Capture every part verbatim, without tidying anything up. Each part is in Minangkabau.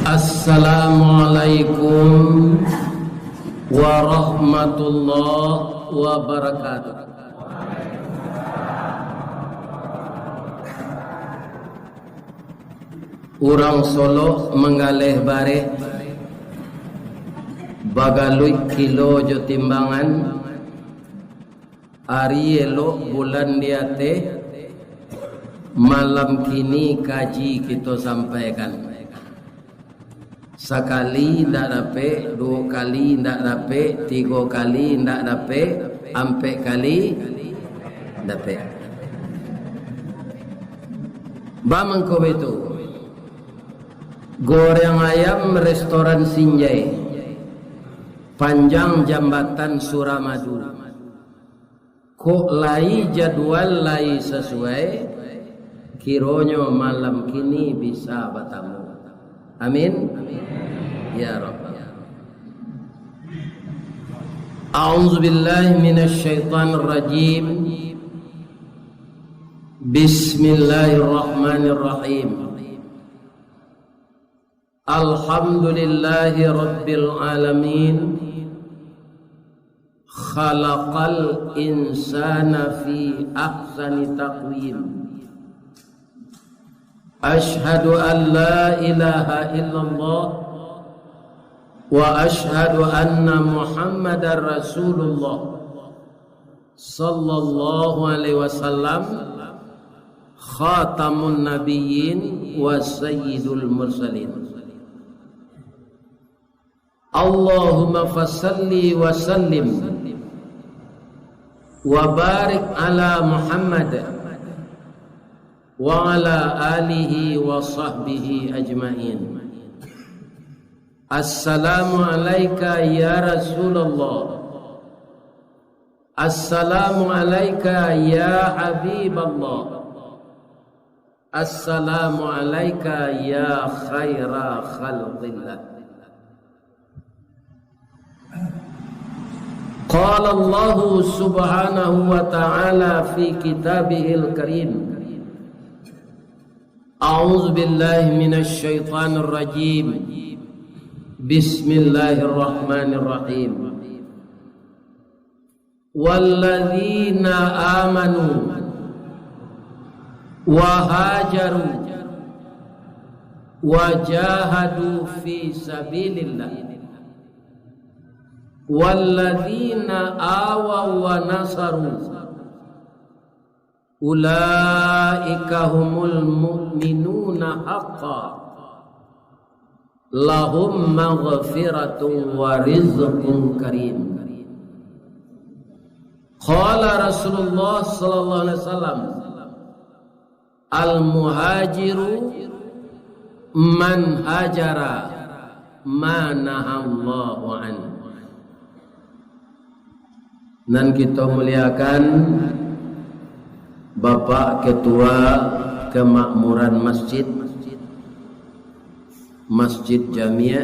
Assalamualaikum warahmatullahi wabarakatuh. Urang Solok manggaleh bareh, bagaluik kilo jo timbangan, ari elok bulan di ateh, malam kini kaji kito sampaikan. Sakali ndak dapek, duo kali ndak dapek, tigo kali ndak dapek, ampek kali dapek. Bamangko baitu, goreng ayam restoran Sinjai, panjang jambatan Suramadu. Kok lai jadwal lai sasuai, kironyo malam kini bisa batamu. Amin. Ya Rabbal. A'udzubillahi minasyaitonirrajim. Bismillahirrahmanirrahim. Alhamdulillahi Rabbil Alamin. Khalaqal insana fi ahsani taqwim. Asyhadu an la ilaha illallah wa asyhadu anna Muhammadar Rasulullah. Sallallahu alaihi wasallam, khatamun nabiyyin wa sayyidul mursalin. Allahumma fasalli wa sallim wa barik ala Muhammad wa ala alihi wa sahbihi ajmain. Assalamu alaika ya Rasulullah. Assalamu alaika ya Habiballah. Assalamu alaika ya khaira khalqillah. Qala Allahu subhanahu wa ta'ala fi kitabihil karim. A'udzu billahi minasy syaithanir rajim. Bismillahirrahmanirrahim. Walladzina amanu wa hajaru wa jahadu fi sabilillah. Walladzina awaw wa nasaru. Ulaika humul mu'minuna haqqan. Lahum maghfiratun wa rizqun karim. Qala Rasulullah sallallahu alaihi wasallam, "Al-muhajiru man hajara ma nahallahu anhu." Nan kito muliakan, Bapak Ketua Kemakmuran Masjid, Masjid Jami'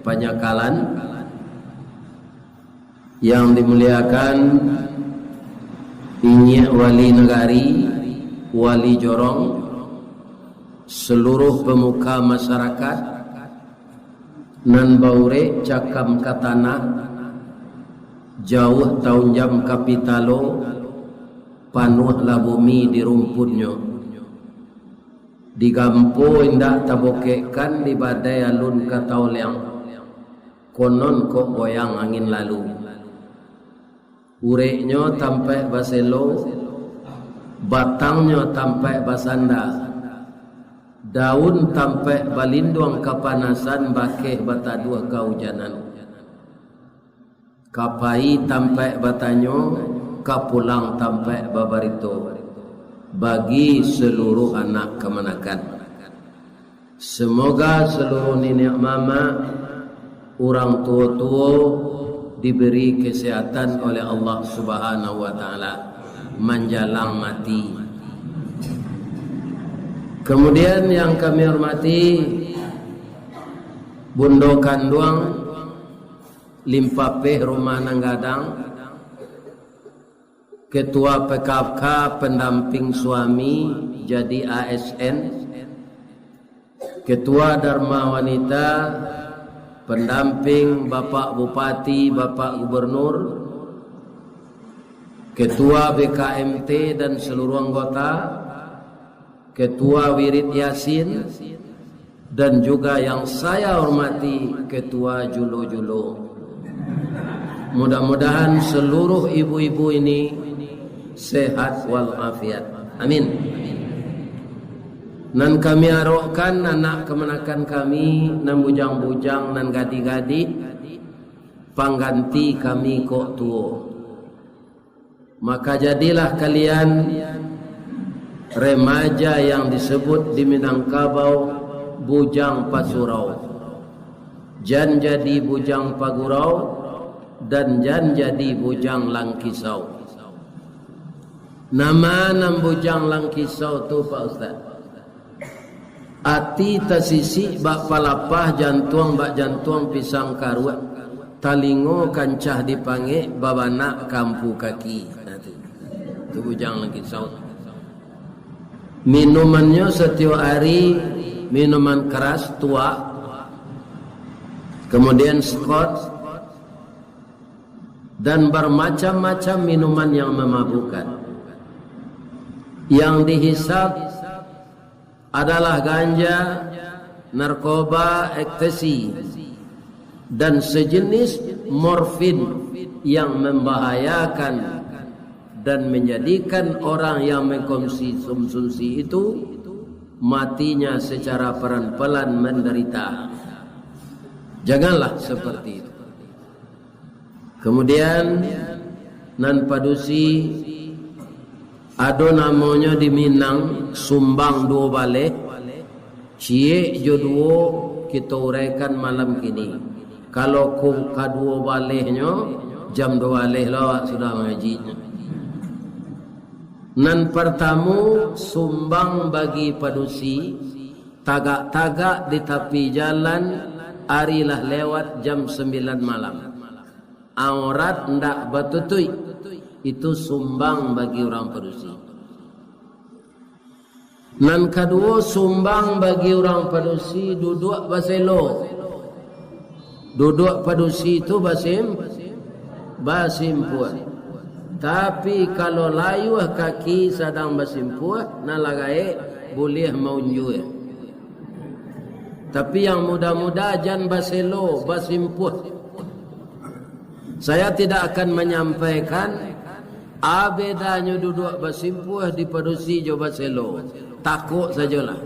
Panyakalan, yang dimuliakan Inyiak Wali Nagari, Wali Jorong, seluruh pemuka masyarakat, nan baurek cakam ka tanah, jauah taunjam ka pitalo, panuahlah bumi di rumpunnyo. Digampo indak tabokekkan, di badai alun ka taoleang, konon kok goyang angin lalu. Ureknyo tampaik baselo, batangnyo tampaik basanda, daun tampaik balinduang kapanasan, bakeh bataduah kaujanan. Ka pai tampaik batanyo, ka pulang tampaik babarito, bagi saluruah anak kamanakan. Semoga seluruh niniak mamak, urang tuo-tuo diberi kesehatan oleh Allah Subhanahu wa Ta'ala manjalang mati. Kemudian yang kami hormati Bundo Kanduang, Limpapeh Rumah Nan Gadang, Ketua P K K, pendamping suami, jadi A S N, Ketua Dharma Wanita, pendamping Bapak Bupati, Bapak Gubernur, Ketua B K M T dan seluruh anggota, Ketua Wirid Yasin, dan juga yang saya hormati Ketua Julo-Julo. Mudah-mudahan seluruh ibu-ibu ini sehat walafiat. Amin. Nan kami arokkan anak kamanakan kami, nan bujang-bujang, nan gadih-gadih, pangganti kami kok tuo. Maka jadilah kalian remaja yang disebut di Minangkabau bujang pasurau. Jan jadi bujang pagurau, dan jan jadi bujang langkisau. Nama nan bujang langkisau tu, Pak Ustaz? Ati tasisik bak palapah, jantuang bak jantuang pisang karuak, talingo kancah dipangek, babanak kampu kaki. Nah, tu. Tu bujang langkisau. Minumannyo satiok ari minuman keras, tuak, kemudian Scotch, dan bermacam-macam minuman yang memabukkan. Yang dihisap adalah ganja, narkoba, ekstasi, dan sejenis morfin yang membahayakan dan menjadikan orang yang mengkonsumsi itu matinya secara pelan-pelan menderita. Janganlah seperti itu. Kemudian, nan padusi, ado namonyo di Minang, sumbang duo baleh, ciek jo duo, kito uraikan malam kini. Kalau ko-, kaduo balehnyo, jam duo baleh lo awak sudah mangaji. Nan partamo, sumbang bagi padusi, tagak-tagak di tapi jalan, ari lah lewat jam sambilan malam. Aurat ndak batutuik, itu sumbang bagi urang padusi. Nan kaduo, sumbang bagi urang padusi duduak baselo. Duduak padusi tu basim-, basimpuah. Tapi, kalau layuah kaki sadang basimpuah, nan lah gaek buliah maunjua. Tapi, yang muda-muda jan baselo, basimpuah. Saya tidak akan menyampaikan a bedanyo duduak basimpuah di padusi jo baselo. Takok sajolah.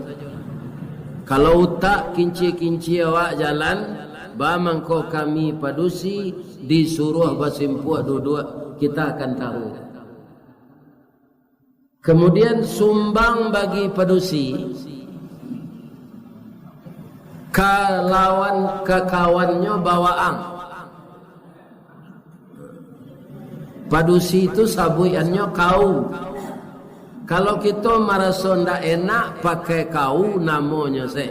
Kalau utak kincia-kincia awak jalan, ba mangko kami padusi disuruah basimpuah duduak, kita akan tahu. Kemudian sumbang bagi padusi, kalawan kakawannyo bawaang. Padusi tu sabuikannyo kau. Kalau kito maraso ndak enak, pakai kau namonyo se.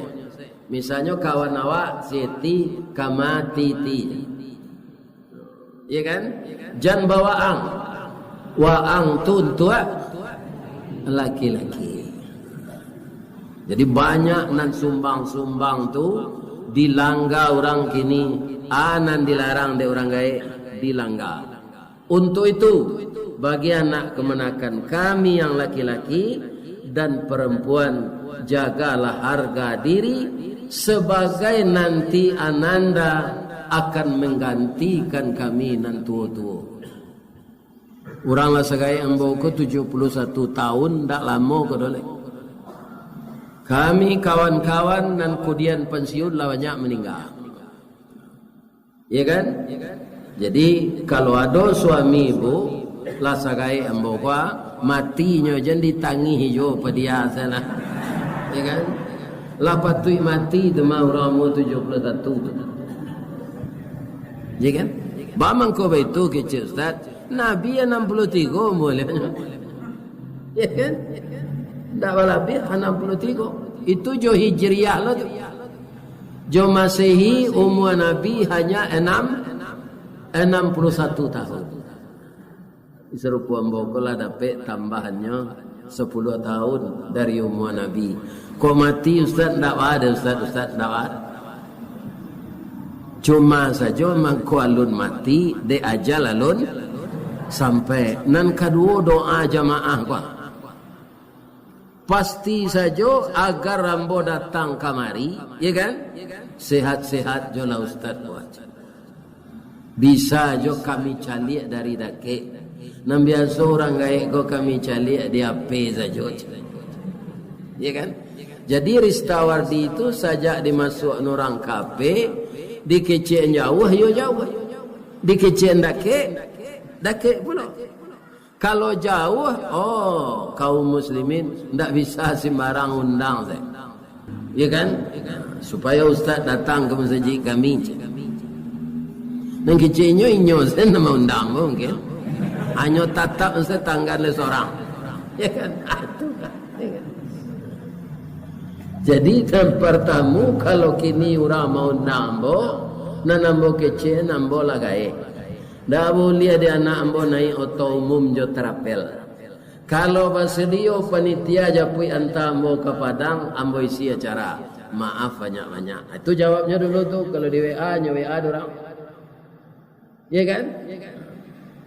Misalnyo kawan awak, Siti, Kamatiti. Iya kan? Jan bawaang. Waang tu untuak laki-laki. Jadi, banyak nan sumbang-sumbang tu dilangga urang kini, a nan dilarang dek urang gaek dilangga. Untuk itu, bagi anak kamanakan kami yang laki-laki dan perempuan, jagalah harga diri, sebagai nanti ananda akan menggantikan kami nan tuo-tuo. Urang lah sagaek ambo ko tujuah puluah satu tahun, ndak lamo ko doh lai. Kami kawan-kawan nan kudian pensiun lah banyak maningga. Iya kan? Jadi, kalau ado suami ibu, lah sagaek ambo ko, matinyo jan ditangih jo padia salah. Iya kan? Lah patuik mati tu mah urang umur tujuah puluah satu tu. Iya kan? Ba mangko baitu kecek Ustaz. Nabi anam puluah tigo umurnyo. Ya kan? Ndak balabiah, anam puluah tigo. Itu jo Hijriah lo tu. Jo Masehi, umur Nabi hanya enam, enam puluah satu tahun. Sarupo ambo ko lah dapek tambahannyo, Sapuluah tahun dari umua Nabi. Kok mati, Ustaz? Ndak ba ado, Ustaz, Ustaz, ndak ba ado. Cuma sajo mangko alun mati, dek ajal alun sampai. Nan kaduo, doa jamaah ko. Pasti sajo agar ambo datang kamari, ya kan? Sehat-sehat jolah Ustaz ko. Bisa jo kami caliak dari dakek. Nan biaso urang gaek ko kami caliak di H P sajo. Ya kan? Jadi Ristawardi tu sajak dimasuak urang ka H P, dikecekan jauah, yo jauah. Dikecekan dakek, dakek pulo. Kalau jauah, oh, kaum muslimin ndak bisa sembarang undang se. Ya kan? Supaya ustaz datang ka masajik kami, cek. Nan keceknyo inyo se nan maundang mungkin. Hanyo tatap se tanggan le sorang. Ya kan? Ah, tu kan. Ya kan? Jadi, nan partamo, kalau kini urang maundang ambo, nan ambo kecek, nan ambo lah gaek. Ndak buliah di anak ambo naik oto umum jo trapel. Kalau basadio panitia japuik anta ambo ka Padang, ambo isi acara. Maaf banyak-banyak. Itu jawabnyo dulu tu, kalau di W A, nyo W A dek urang. Ya kan?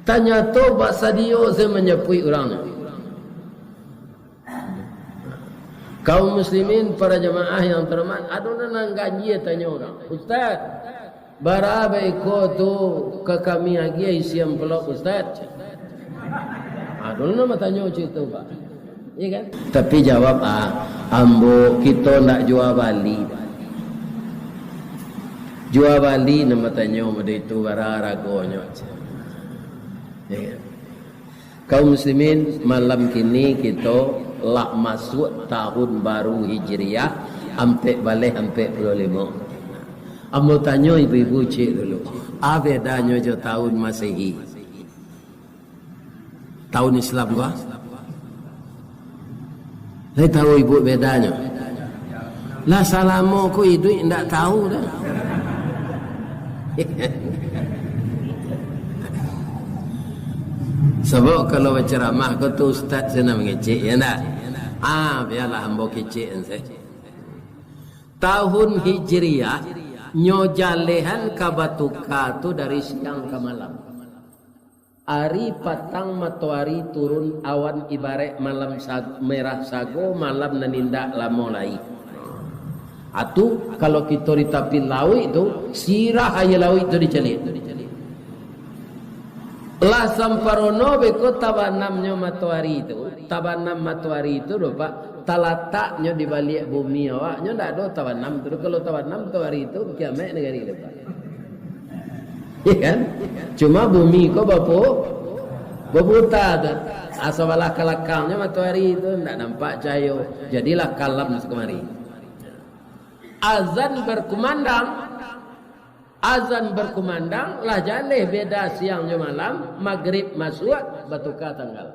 Tanyato basadio se manjapuik urang tu. Kaum muslimin, para jamaah yang terhormat, ado nan ganjia tanyo urang, "Ustaz, bara baiko tu ka kami agiah isi amplop, Ustaz?" Ado nan batanyo cak itu, Pak. Iya kan? Tapi jawab, ah, ambo, kito ndak jua bali. Jua bali nan batanyo model itu, bara haragonyo. Ya kan? Kaum muslimin, malam kini kito lah masuak tahun baru Hijriah, ampek baleh ampek puluah limo. Ambo tanyo ibu-ibu ciek dulu, a bedanyo jo tahun Masehi? Tahun Islam ko? Lai tahu ibu bedanyo? Lah salamo ko iduik ndak tahu doh. Sabab kalau bacaramah ko tu ustaz se nan mangecek, ya ndak? Ah, bialah ambo kecek se. Tahun Hijriah, nyo jalehan ka batuka tu dari siang ka malam. Ari patang matoari turun, awan ibaraik malam sa-, merah sago, malam nan indak lamo lai. Atu, kalau kito di tapi lauik tu, sirah aia lauik tu dicaliak. Lah samparono beko tabanamnyo matoari tu, tabanam matoari tu doh, Pak, talataknyo di baliak bumi awak, nyo ndak ado tabanam tu. Kalau tabanam matoari tu, kiamaik nagari tu, Pak. Iya kan? Cuma bumi ko bapu-, baputa tu. Ah, sabalah ka lakangnyo matoari tu ndak nampak cahayo. Jadilah kalam sakamari. Azan berkumandang, azan berkumandang, lah jaleh beda siang jo malam, magrib masuak, batuka tanggal.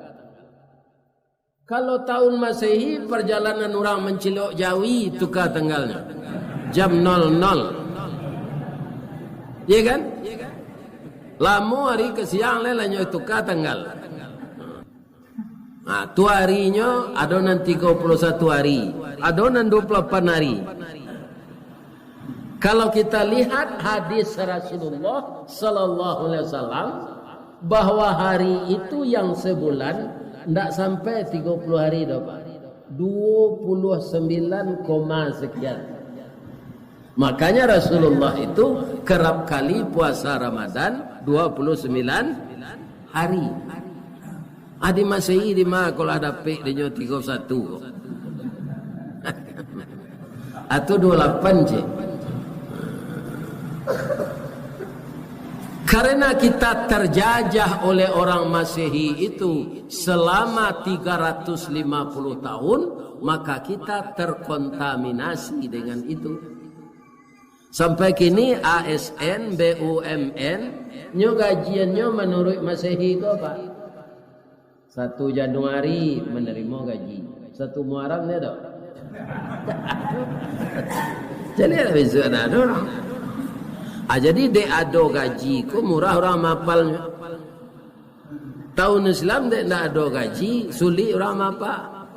Kalau tahun Masehi, parjalanan urang mancilok jawi, tuka tanggalnyo. Jam nol nol. Iya kan? Lamo ari ka siang lai, lah nyo tuka tanggal. Nah, tu arinyo, ado nan tigo puluah satu ari, ado nan duo puluah lapan ari. Kalau kita lihat hadis Rasulullah sallallahu alaihi wasallam, bahwa hari itu yang sebulan ndak sampai tigo puluh hari doh, Pak. Duo puluah sambilan koma sekian. Makanya Rasulullah itu kerap kali puasa Ramadan dua puluh sembilan hari. Adi Masehi di ma, kalau dapek dinyo tigo satu. Atau dua lapan je. Karena kita terjajah oleh orang Masehi itu selama tiga ratus lima puluh tahun, maka kita terkontaminasi dengan itu. Sampai kini A S N, B U M N, nyo gajiannyo manuruik Masehi ko, Pak. Satu Januari manarimo gaji. Satu Muharram ndak ado. Jadi, lah bisuak ndak ado urang. Ah, jadi, dek ado gaji ko murah urang maapalnyo. Tahun Islam dek ndak ado gaji, sulik urang maapa.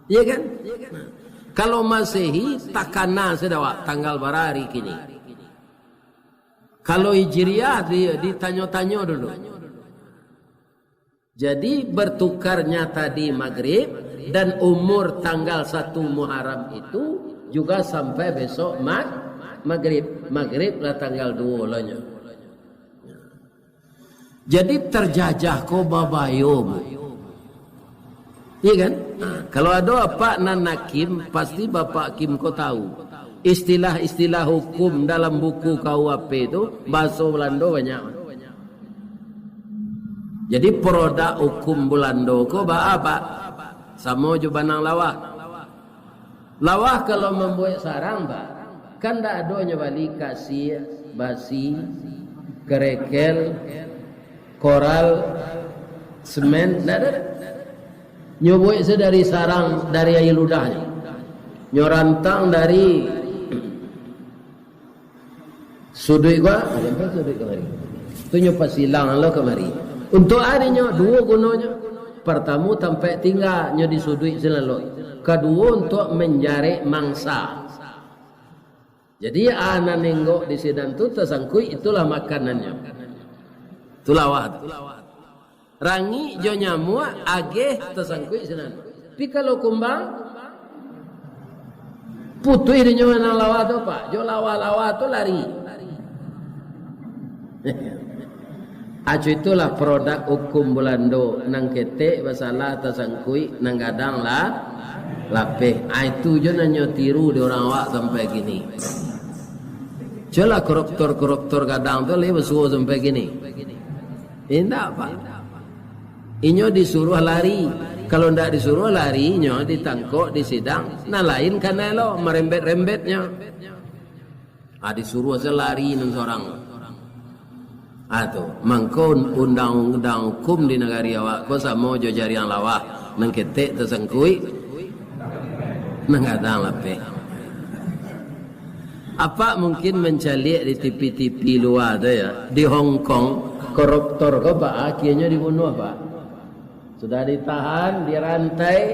Iya kan? Nah, kalau Masehi, takana sudah, wak, tanggal bara ari kini. Kalau Hijriah, di-, ditanyo-tanyo dulu. Jadi, bertukarnya tadi Maghrib, dan umur tanggal satu Muharram itu juga sampai besok mag-, Maghrib. Maghrib lah tanggal duo lah nyo. Jadi, terjajah ko babayo, Bu. Iya kan? Nah, kalau ado apak nan hakim, pasti Bapak Hakim ko tahu. Istilah-istilah hukum dalam buku K U H P tu, bahaso Belando banyak. Jadi, produk hukum Belando ko baa, Pak? Samo jo banang lawah. Lawah kalau mambuek sarang, Pak, kan ndak ado nyo bali kasia, basi, kerekel, koral, semen, ndak ado. Nyo buek se dari sarang, dari aia ludahnyo. Nyo rantang dari suduik ko, ah, sampai suduik kamari. Tu nyo pasilang lo kamari. Untuak a dinyo, duo gunonyo. Partamo, tampek tingga nyo di suduik sinan lo. Kaduo, untuak manjarek mangsa. Jadi, a nan inggok di sinan tu tasangkuik, itulah makanannyo. Itulah lawah tu. Rangik jo nyamuak ageh tasangkuik sinan. Tapi kalau kumbang, putuih dinyo nan lawah tu, Pak. Jo lawah-lawah tu lari. Aco, itulah produk hukum Bulando, nan ketek basalah tasangkuik, nan gadang lah lapeh. Ah, itu jo nan nyo tiru di urang awak sampai kini. Colah koruptor-koruptor gadang tu lai basuo sampai kini. Indak, Pak. Inyo disuruah lari. Kalau ndak disuruah lari, inyo ditangkok, disidang. Nan lain kanai lo, marembet-rembetnyo. Ah, disuruah se lari nan sorang. Ah, tu. Mangko undang-undang hukum di nagari awak ko samo jo jariang lawah. Nan ketek tasangkuik, nan gadang lapeh. Apak mungkin mancaliak di T V-T V lua tu, ya. Di Hong Kong, koruptor ko, Pak, akhianyo dibunuah, Pak. Sudah ditahan, dirantai,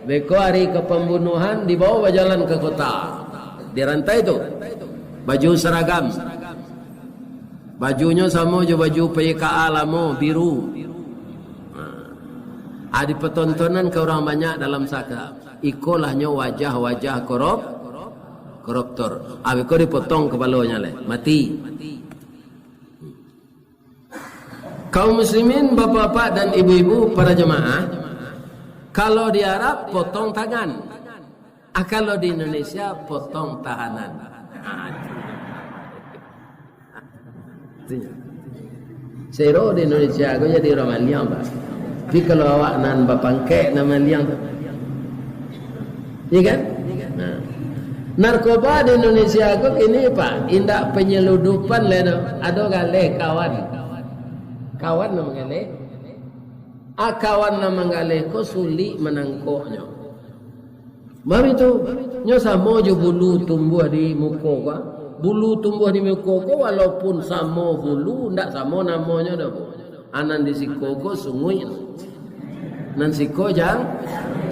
beko ari ka pambunuahan, dibawo bajalan ka kota. Dirantai tu, baju saragam. Bajunyo samo jo baju P Y K A lamo, biru. Nah. Ah, dipatontonan ka urang banyak dalam saka. Ikolah nyo wajah-wajah korup-, koruptor. Ah, beko dipotong kapalonyo lai, mati. Kaum muslimin, bapak-bapak dan ibu-ibu, para jemaah, kalau di Arab, potong tangan. Ah, kalau di Indonesia, potong tahanan. Ah, itu. Itu nyo. Sero di Indonesia ko jadi urang maliang, Pak. Tapi kalau awak nan bapangkek, nan maliang tu, iya kan? Nah. Narkoba di Indonesia ko kini, Pak, indak panyaludupan lai doh. Ado galeh kawan. Kawan nan manggaleh. A, kawan nan manggaleh ko sulik manangkoknyo. Baitu, nyo samo jo bulu tumbuah di muko ko. Bulu tumbuah di muko ko, walaupun samo bulu, ndak samo namonyo doh. A, nan di siko ko sunguik. Nan siko jang-,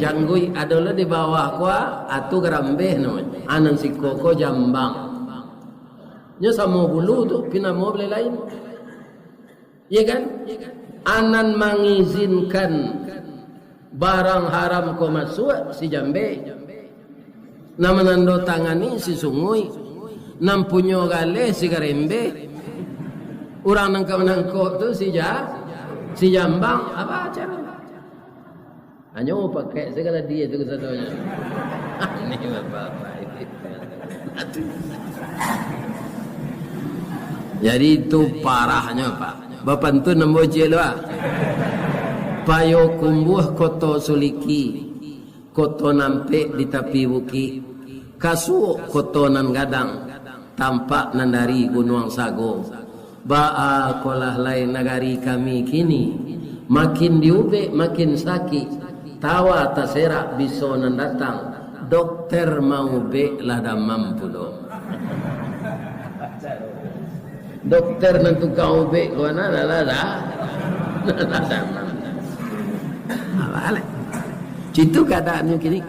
jangguik. Ado lo di bawah ko, a, tu garambeh namonyo. A, nan siko ko jambang. Nyo samo bulu tu, tapi namo lai lain. Iya kan? A, nan mangizinkan barang haram ko masuak, si jambeh. Nan manandatangani, si sunguik. Nan punyo galeh, si garambeh. Urang nan ka manangkok tu, si ja-, si jambang. Apo caro? Hanyo pakai sagalo dia tu kasadonyo. Ini bapak-bapak ini. Jadi itu parahnyo, Pak. Bapantun ambo ciek lo, ah. Payokumbuah Koto Suliki, koto nampek di tapi bukik, kasuok koto nan gadang, tampak nan dari Gunuang Sago. Baa kolah lai nagari kami kini, makin diubek makin sakik, tawa taserak biso nan datang, dokter maubek lah damam pulo. Dokter nan tukang ubek ko nah, lah, lah, lah. Lah damam. Alah, lah. Citu kaadaannyo kini.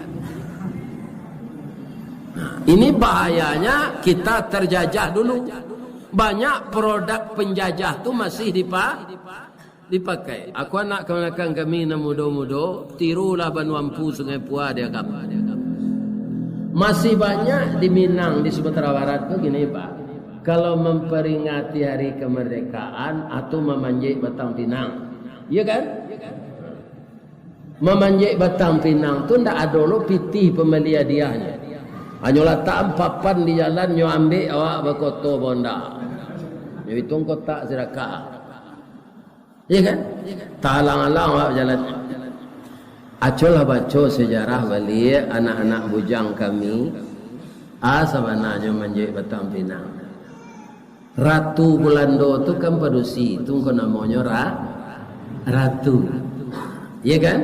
Ini bahayanya kita terjajah dulu. Banyak produk penjajah tu masih dipa-, dipakai. Aku anak kamanakan kami nan mudo-mudo, tirulah Banua Empu Sungai Pua di Agam. Masih banyak di Minang, di Sumatera Barat tu gini, Pak. Kalau memperingati hari kemerdekaan, atau mamanjek batang pinang. Iya kan? Mamanjek batang pinang tu ndak ado lo pitih pambali hadiahnyo. Hanyo latak papan di jalan, nyo ambek awak bakoto bonda. Nyo ituang kotak sadakah. Iya kan? Talang-alang awak bajalan. Acolah baco sejarah baliak anak-anak bujang kami, a sabananyo manjek batang pinang. Ratu Belando tu kan padusi, tu ko namonyo ra-, ratu. Iya kan?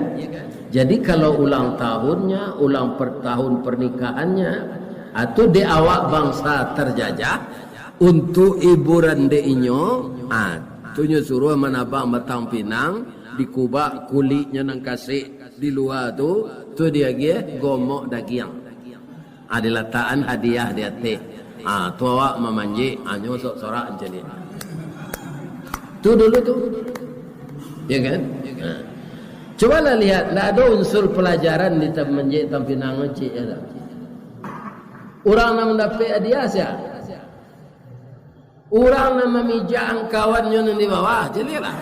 Jadi kalau ulang tahunnya, ulang per-, tahun pernikahannya, ah, tu dek awak bangsa terjajah, untuk hiburan dek inyo, ah, tu nyo suruah manabang batang pinang, dikubak kuliknyo nan kasek di lua tu, tu diagiah gomok dagiang. Ah, dilatakan hadiah di ateh. Ah, tu awak mamanjek, ah, nyo sorak-sorak mancaliak. Tu dulu tu. Ya kan? Ah. Cubalah lihat, ndak ado unsur pelajaran di tam-, manjek batang pinang ngocek, ya tak? Urang nan mandapek hadiah sia? Urang nan mamijak angkawannyo nan di bawah, caliaklah.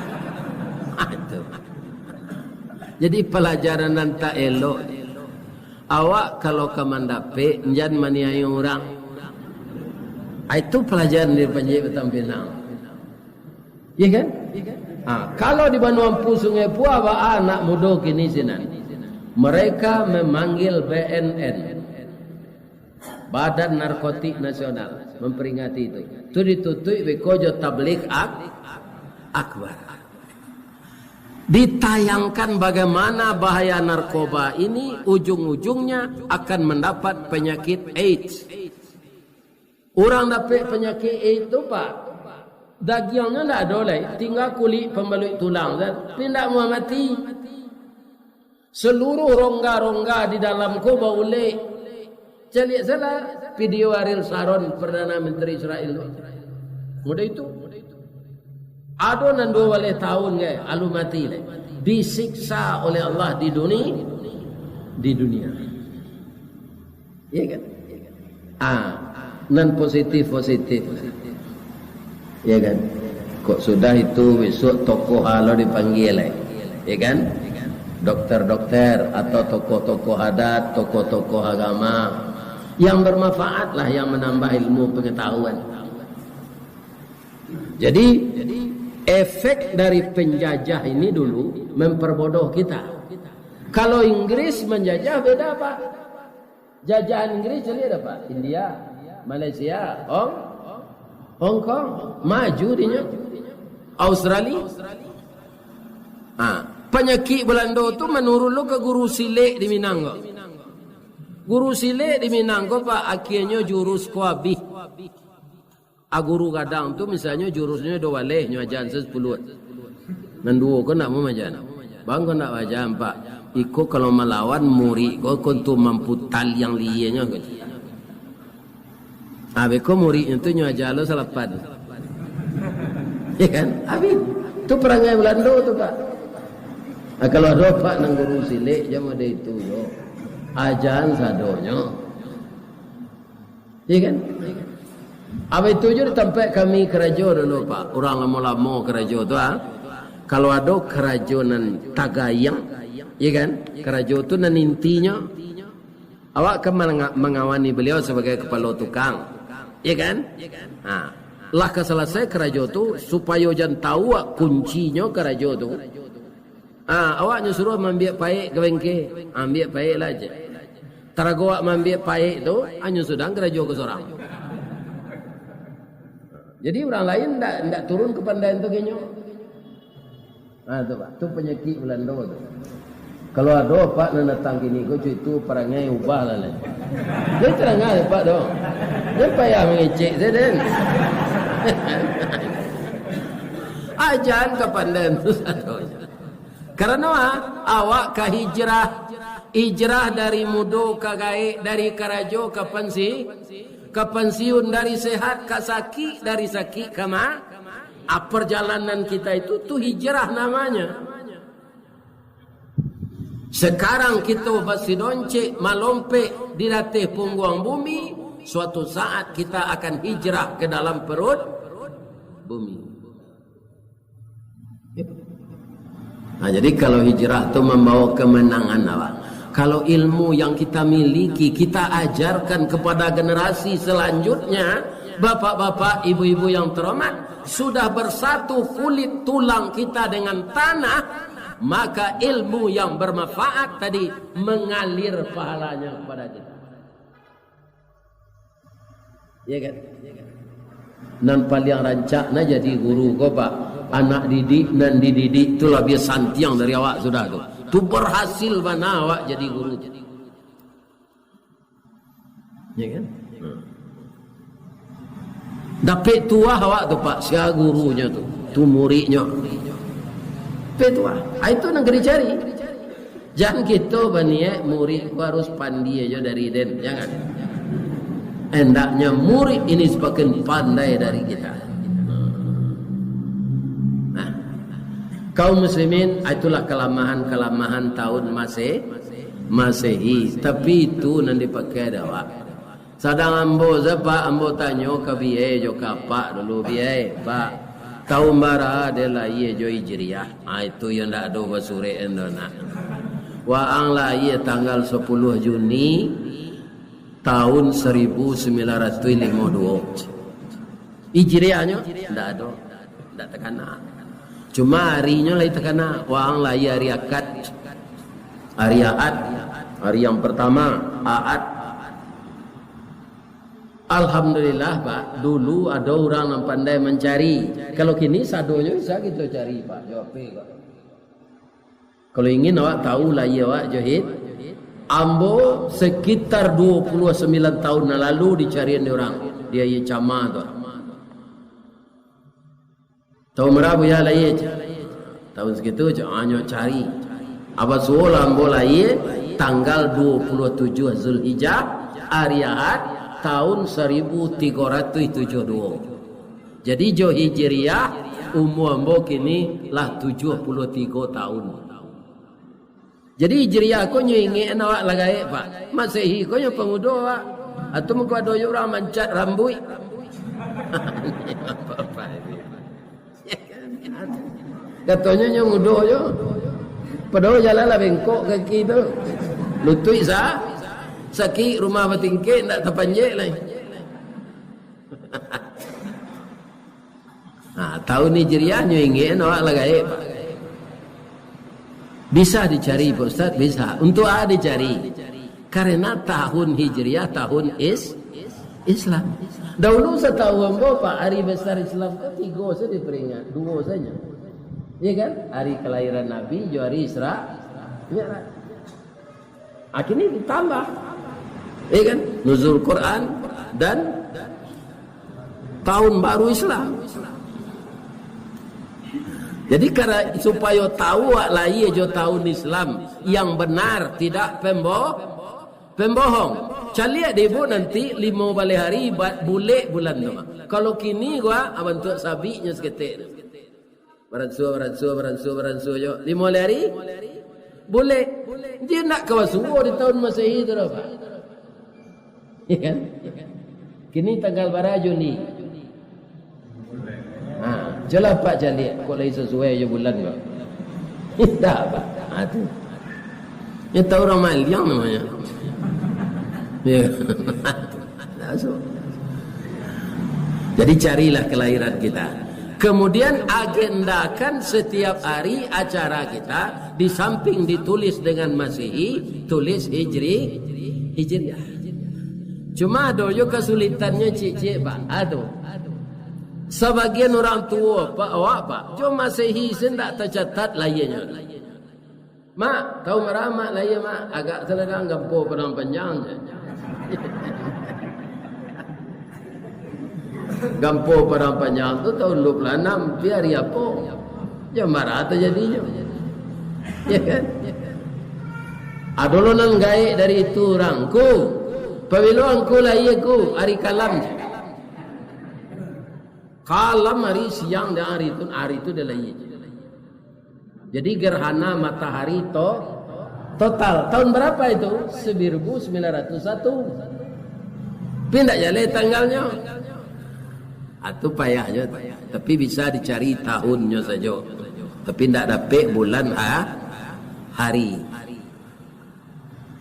Itu. Jadi palajaran nan tak elok. Awak kalau ka mandapek, jan maniayo urang. Ah, itu palajaran dari panjek batang pinang. Iya kan? Ah, kalau di Banua Empu Sungai Pua, baa anak mudo kini sinan. Mereka memanggil B N N. Badan Narkotik Nasional memperingati itu. Tu ditutuik beko jo tabligh ak-, akbar. Ditayangkan bagaimana bahaya narkoba ini ujung-ujungnya akan mendapat penyakit AIDS. Urang dapek penyakit AIDS tu, Pak, dagiangnyo ndak ado lai, tingga kulik pambaluik tulang, tapi ndak muah mati. Seluruh rongga-rongga di dalam ko baulek. Caliak salah video Ariel Sharon, Perdana Menteri Israel tu. Mudah itu. Ado nan dua baleh tahun, gai, alun mati lai. Disiksa oleh Allah di duni-, di dunia. Iya kan? Ah, nan positif-positif. Iya kan? Kok sudah itu, besok tokoh lo dipanggil, eh. Iya kan? Dokter-dokter atau tokoh-tokoh adat, tokoh-tokoh agama yang bermanfaat lah, yang menambah ilmu pengetahuan. Jadi, efek dari penjajah ini dulu memperbodoh kita. Kalau Inggris menjajah, beda, Pak. Jajahan Inggris caliak dah, Pak. India, Malaysia, Hong, Hong Kong, maju dinyo. Australia. Ha, panyakik Belando tu manurun lo ka guru silek di Minang ko. Guru silek di Minang ko, Pak, akienyo jurus ko abih. A guru gadang tu, misalnyo, jurusnyo duo baleh, nyo ajan se sapuluah. Nan duo ko ndak mau maajan. Bang, ko ndak maajan, Pak. Iko kalau malawan murid ko, ko tu mampu taliang lienyo ko. Abih ko muridnyo tu nyo aja lo salapan. Ya kan? Abih. Tu parangai Belando tu, Pak. Ah, kalau ado, Pak, nan guru silek, jan mode itu jo. Ajan sadonyo. Iya kan? Apa itu jo di tampek kami karajo dulu, Pak. Urang lamo-lamo karajo tu, ah. Kalau ado karajo nan tagayang, iya kan? Karajo tu nan intinyo, awak kan manga-, mangawani beliau sabagai kapalo tukang. Iya kan? Ha. Lah ka salasai karajo tu, supayo jan tau, ah, kuncinyo karajo tu. Ah, awak nyo suruah maambiak paek ka bengke. Ambiak paek lah, cek. Tarago awak maambiak paek tu, hanyo sudah karajo ko sorang. Jadi, urang lain ndak, ndak turun kapandaian tu ka inyo. Ah, tu, Pak. Tu panyakik Belando tu. Kalau ado, Pak, nan datang kini ko, cuy, tu parangai ubah lah, lai. Jadi, tarang aja, Pak, tu. Jan payah mangecek sajo, den. Ajan kapandaian tu sadonyo. Karano, ah, awak ka hijrah. Hijrah dari mudo ka gaek, dari karajo ka pansi-, ka pansiun, dari sehat ka sakik, dari sakik ka ma-, ah, perjalanan kita itu, tu hijrah namanya. Sekarang kita basidoncek malompek di ateh pungguang bumi, suatu saat kita akan hijrah ke dalam perut bumi. Nah, jadi kalau hijrah tu membawa kemenangan, apa? Kalau ilmu yang kita miliki, kita ajarkan kepada generasi selanjutnya, bapak-bapak, ibu-ibu yang terhormat, sudah bersatu kulit tulang kita dengan tanah, maka ilmu yang bermanfaat tadi mengalir pahalanya kepada kita. Ya kan? Nan paliang rancak nah jadi guru ko, Pak. Anak didik nan dididik tu labiah santiang dari awak sudah tu. Tu berhasil bana awak jadi guru. Ya kan? Dapek tuah awak tu, Pak, sia gurunyo tu, tu muridnyo. Dapek tuah. Ah, itu nan ka dicari. Jan kito baniaik murid ko harus pandai ajo dari den, jangan. Hendaknya murid ini semakin pandai dari kita. Nah, kaum muslimin, itulah kelemahan-kelemahan tahun Mase-, Masehi. Tapi itu nan dipakai dek awak. Sadang ambo se, Pak, ambo tanyo ka biai jo ka apak dulu, "Biai, Pak, tahun bara den lahia jo Hijriah?" Ah, itu yo ndak ado basurek endo nak. Waang lahia tanggal sapuluah Juni tahun saribu sambilan ratuih limo duo. Hijriahnyo ndak ado, ndak takana. Cuma arinyo lai takana, waang lahia ari Akad, ari Ahad, ari yang pertama, Ahad. Alhamdulillah, Pak, dulu ado urang nan pandai mancari. Kalau kini sadonyo bisa kito cari, Pak, jo H P, Pak. Kalau ingin awak tahu lahia awak jo Hij-, ambo sekitar dua puluh sambilan tahun nan lalu dicarian dek urang, di Aia Cama tu. Tahun bara Buya lahia? Tahun sakitu, cak, hanyo cari. Apa suo lah ambo lahia tanggal dua puluh tujuh Zulhijjah, ari Ahad, tahun saribu tigo ratuih tujuh duo. Jadi, jo Hijriah, umua ambo kini lah tujuh puluah tigo tahun. Jadi, Hijriah ko nyo ingek awak lah gaek, Pak. Masehi ko nyo pangudo awak. Atau mangko ado jo urang mancat rambuik. Katonyo nyo ngudo jo. Padahal jalan lah bengkok kaki tu. Lutuik sa-, sakik, rumah batingkek, ndak tapanjek lai. Nah, tahun Hijriah nyo ingek awak lah gaek, Pak. Bisa dicari, Pak Ustaz? Bisa. Untuk a dicari? Karena tahun Hijriah, tahun Is-, Islam. Dahulu satahu ambo, Pak, hari besar Islam tu tigo saja diperingat, duo saja. Iya kan? Hari kelahiran Nabi, jo hari Isra Mi'raj. Akhirnya ditambah. Iya kan? Nuzul Quran dan tahun baru Islam. Jadi, kara-, supayo tahu awak lahia jo tahun Islam yang benar, tidak pembo-, pembohong. Caliak dek ibu nanti limo baleh hari ba-, bulek bulan tu. Kalau kini gua, ah, bantuak sabiknyo saketek tu. Baransua, baransua, baransua, baransua jo. Limo baleh hari? Bulek. Dia ndak ka basuo di tahun Masehi tu doh, Pak. Ya kan? Kini tanggal bara Juli? Ha, cubolah Pak caliak, kok lai sasuai jo bulan ko. Indak, Pak. Ha, tu. Nyo tahu urang maliang namonyo. Ya. Masuk. Jadi, carilah kelahiran kita. Kemudian, agendakan setiap hari acara kita, di samping ditulis dengan Masehi, tulis Hijri-, Hijriah. Cuma ado jo kasulitannyo ciek-ciek, Pak. Ado. Sabagian urang tuo, Pak, awak, Pak, jo Masehi se ndak tacatat lahianyo. "Mak, tahun bara Mak lahia, Mak?" "Agak saladang, gampo Padang Panjang," je. Gampo Padang Panjang tu tahun dua puluh anam, tapi hari apo? Jan bara tajadinyo. Ya kan? Ado lo nan gaek dari itu urang. Ngku, pabilo angku lahia, Ngku? Ari kalam. Kalam ari siang dan ari tu, ari tu dia lahia. Jadi gerhana matahari to-, total. Tahun berapa itu? Seribu sembilan ratus satu. Tapi ndak jaleh tanggalnyo. Ah, tu payahnyo. Tapi bisa dicari tahunnyo sajo. Tapi ndak dapek bulan ha-, hari.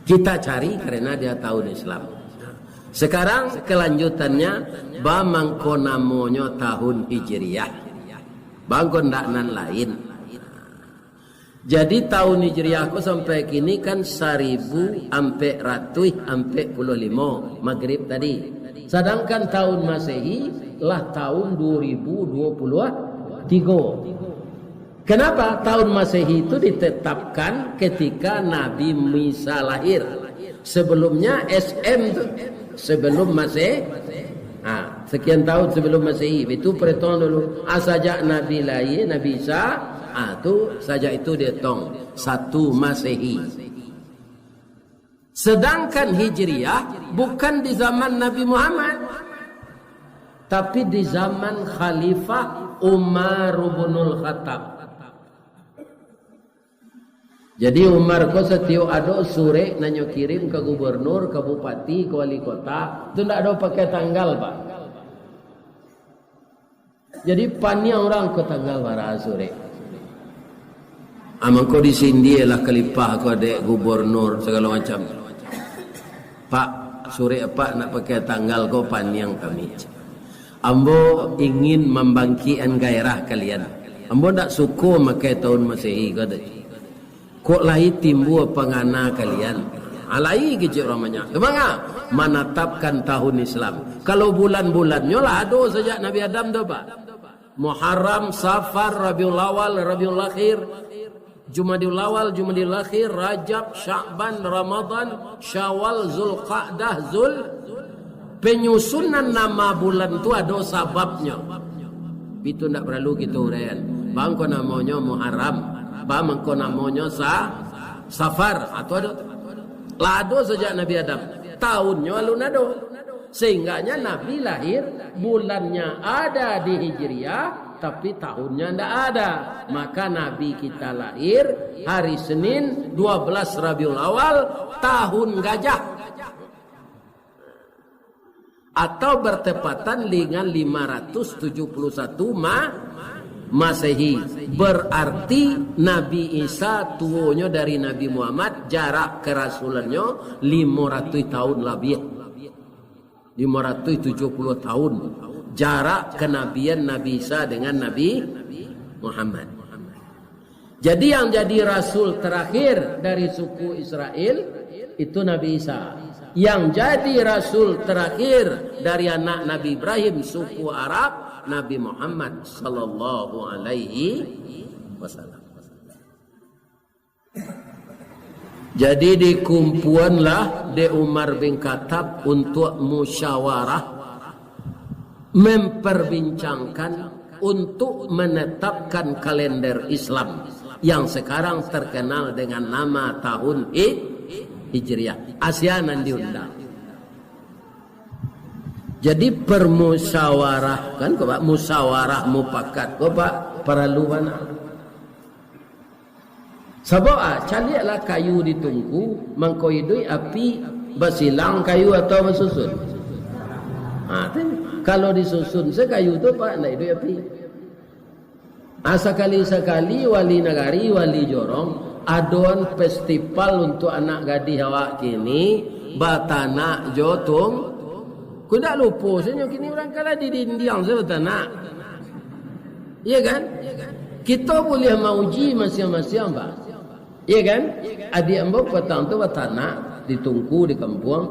Kita cari karena dia tahun Islam. Sekarang kelanjutannya, ba mangko namonyo tahun Hijriah. Ba mangko ndak nan lain. Jadi tahun Hijriah ko sampai kini kan saribu ampek ratuih ampek puluah limo Magrib tadi. Sadangkan tahun Masehi lah tahun dua ribu dua puluh tiga. Kenapa tahun Masehi itu ditetapkan ketika Nabi Isa lahir? Sebelumnya S M tu, sebelum Masehi. Ha, sekian tahun sebelum Masehi. Itu perhitungan dulu. Ah, sajak Nabi lahir, Nabi Isa, ah, tu sajak itu dihitung satu Masehi. Sedangkan Hijriah bukan di zaman Nabi Muhammad, tapi di zaman Khalifah Umar bin Khattab. Jadi Umar ko satiok ado surek nan nyo kirim ka gubernur, ka bupati, ka wali kota, tu ndak ado pakai tanggal, Pak. Jadi paniang urang ko tanggal bara surek. Ah, mangko disindialah kalipah ko dek gubernur sagalo macam. Pak, surek apak ndak pakai tanggal ko paniang kami. Ambo ingin mambangkikkan gairah kalian. Ambo ndak suko makai tahun Masehi ko tu. Kok lai timbua pangana kalian? Alai kecek urang banyak. Manga? Manatapkan tahun Islam. Kalau bulan-bulannyo lah ado sajak Nabi Adam tu, Pak. Muharram, Safar, Rabiul Awal, Rabiul Akhir, Jumadil Awal, Jumadil Akhir, Rajab, Sya'ban, Ramadan, Syawal, Zulqa'dah, Zul. Penyusunan nama bulan tu ado sababnyo. Itu ndak paralu kito uraian. Ba mangko namonyo Muharram, ba mangko namonyo Sa-, Safar, atau ado. Lah ado sajak Nabi Adam. Tahunnyo alun ado. Sehingganya Nabi lahir, bulannya ada di Hijriah, tapi tahunnya ndak ada. Maka Nabi kita lahir hari Senin, dua belas Rabiul Awal, tahun gajah. Atau bertepatan dengan lima ratus tujuh puluh satu Ma-, Masehi. Berarti Nabi Isa tuonyo dari Nabi Muhammad, jarak kerasulannyo lima ratus tahun labiah. Lima ratus tujuh puluh tahun jarak kenabian Nabi Isa dengan Nabi Muhammad. Jadi, yang jadi rasul terakhir dari suku Israel itu Nabi Isa. Yang jadi rasul terakhir dari anak Nabi Ibrahim, suku Arab, Nabi Muhammad sallallahu alaihi wasallam. Jadi, dikumpuanlah dek Umar bin Khattab untuk musyawarah, memperbincangkan untuk menetapkan kalender Islam yang sekarang terkenal dengan nama tahun Hij-, Hijriah. Asia nan diundang. Jadi, permusyawarah, kan, ko, Pak, musyawarah mupakat, ko, Pak, paralu bana. Sabab, ah, caliaklah kayu di tungku, mangko iduik api basilang kayu atau basusun? Ah, tu. Kalau disusun se kayu tu, Pak, ndak iduik api. Ah, sakali-sakali wali nagari, wali jorong, adoan festival untuk anak gadih awak kini, batanak jo tung-, Ko ndak lupo, sajo kini urang kalah di dindiang sajo batanak. Iya kan? Kito buliah mauji masiang-masiang, Pak. Iya kan? Adiak ambo patang tu batanak di tungku di kampuang.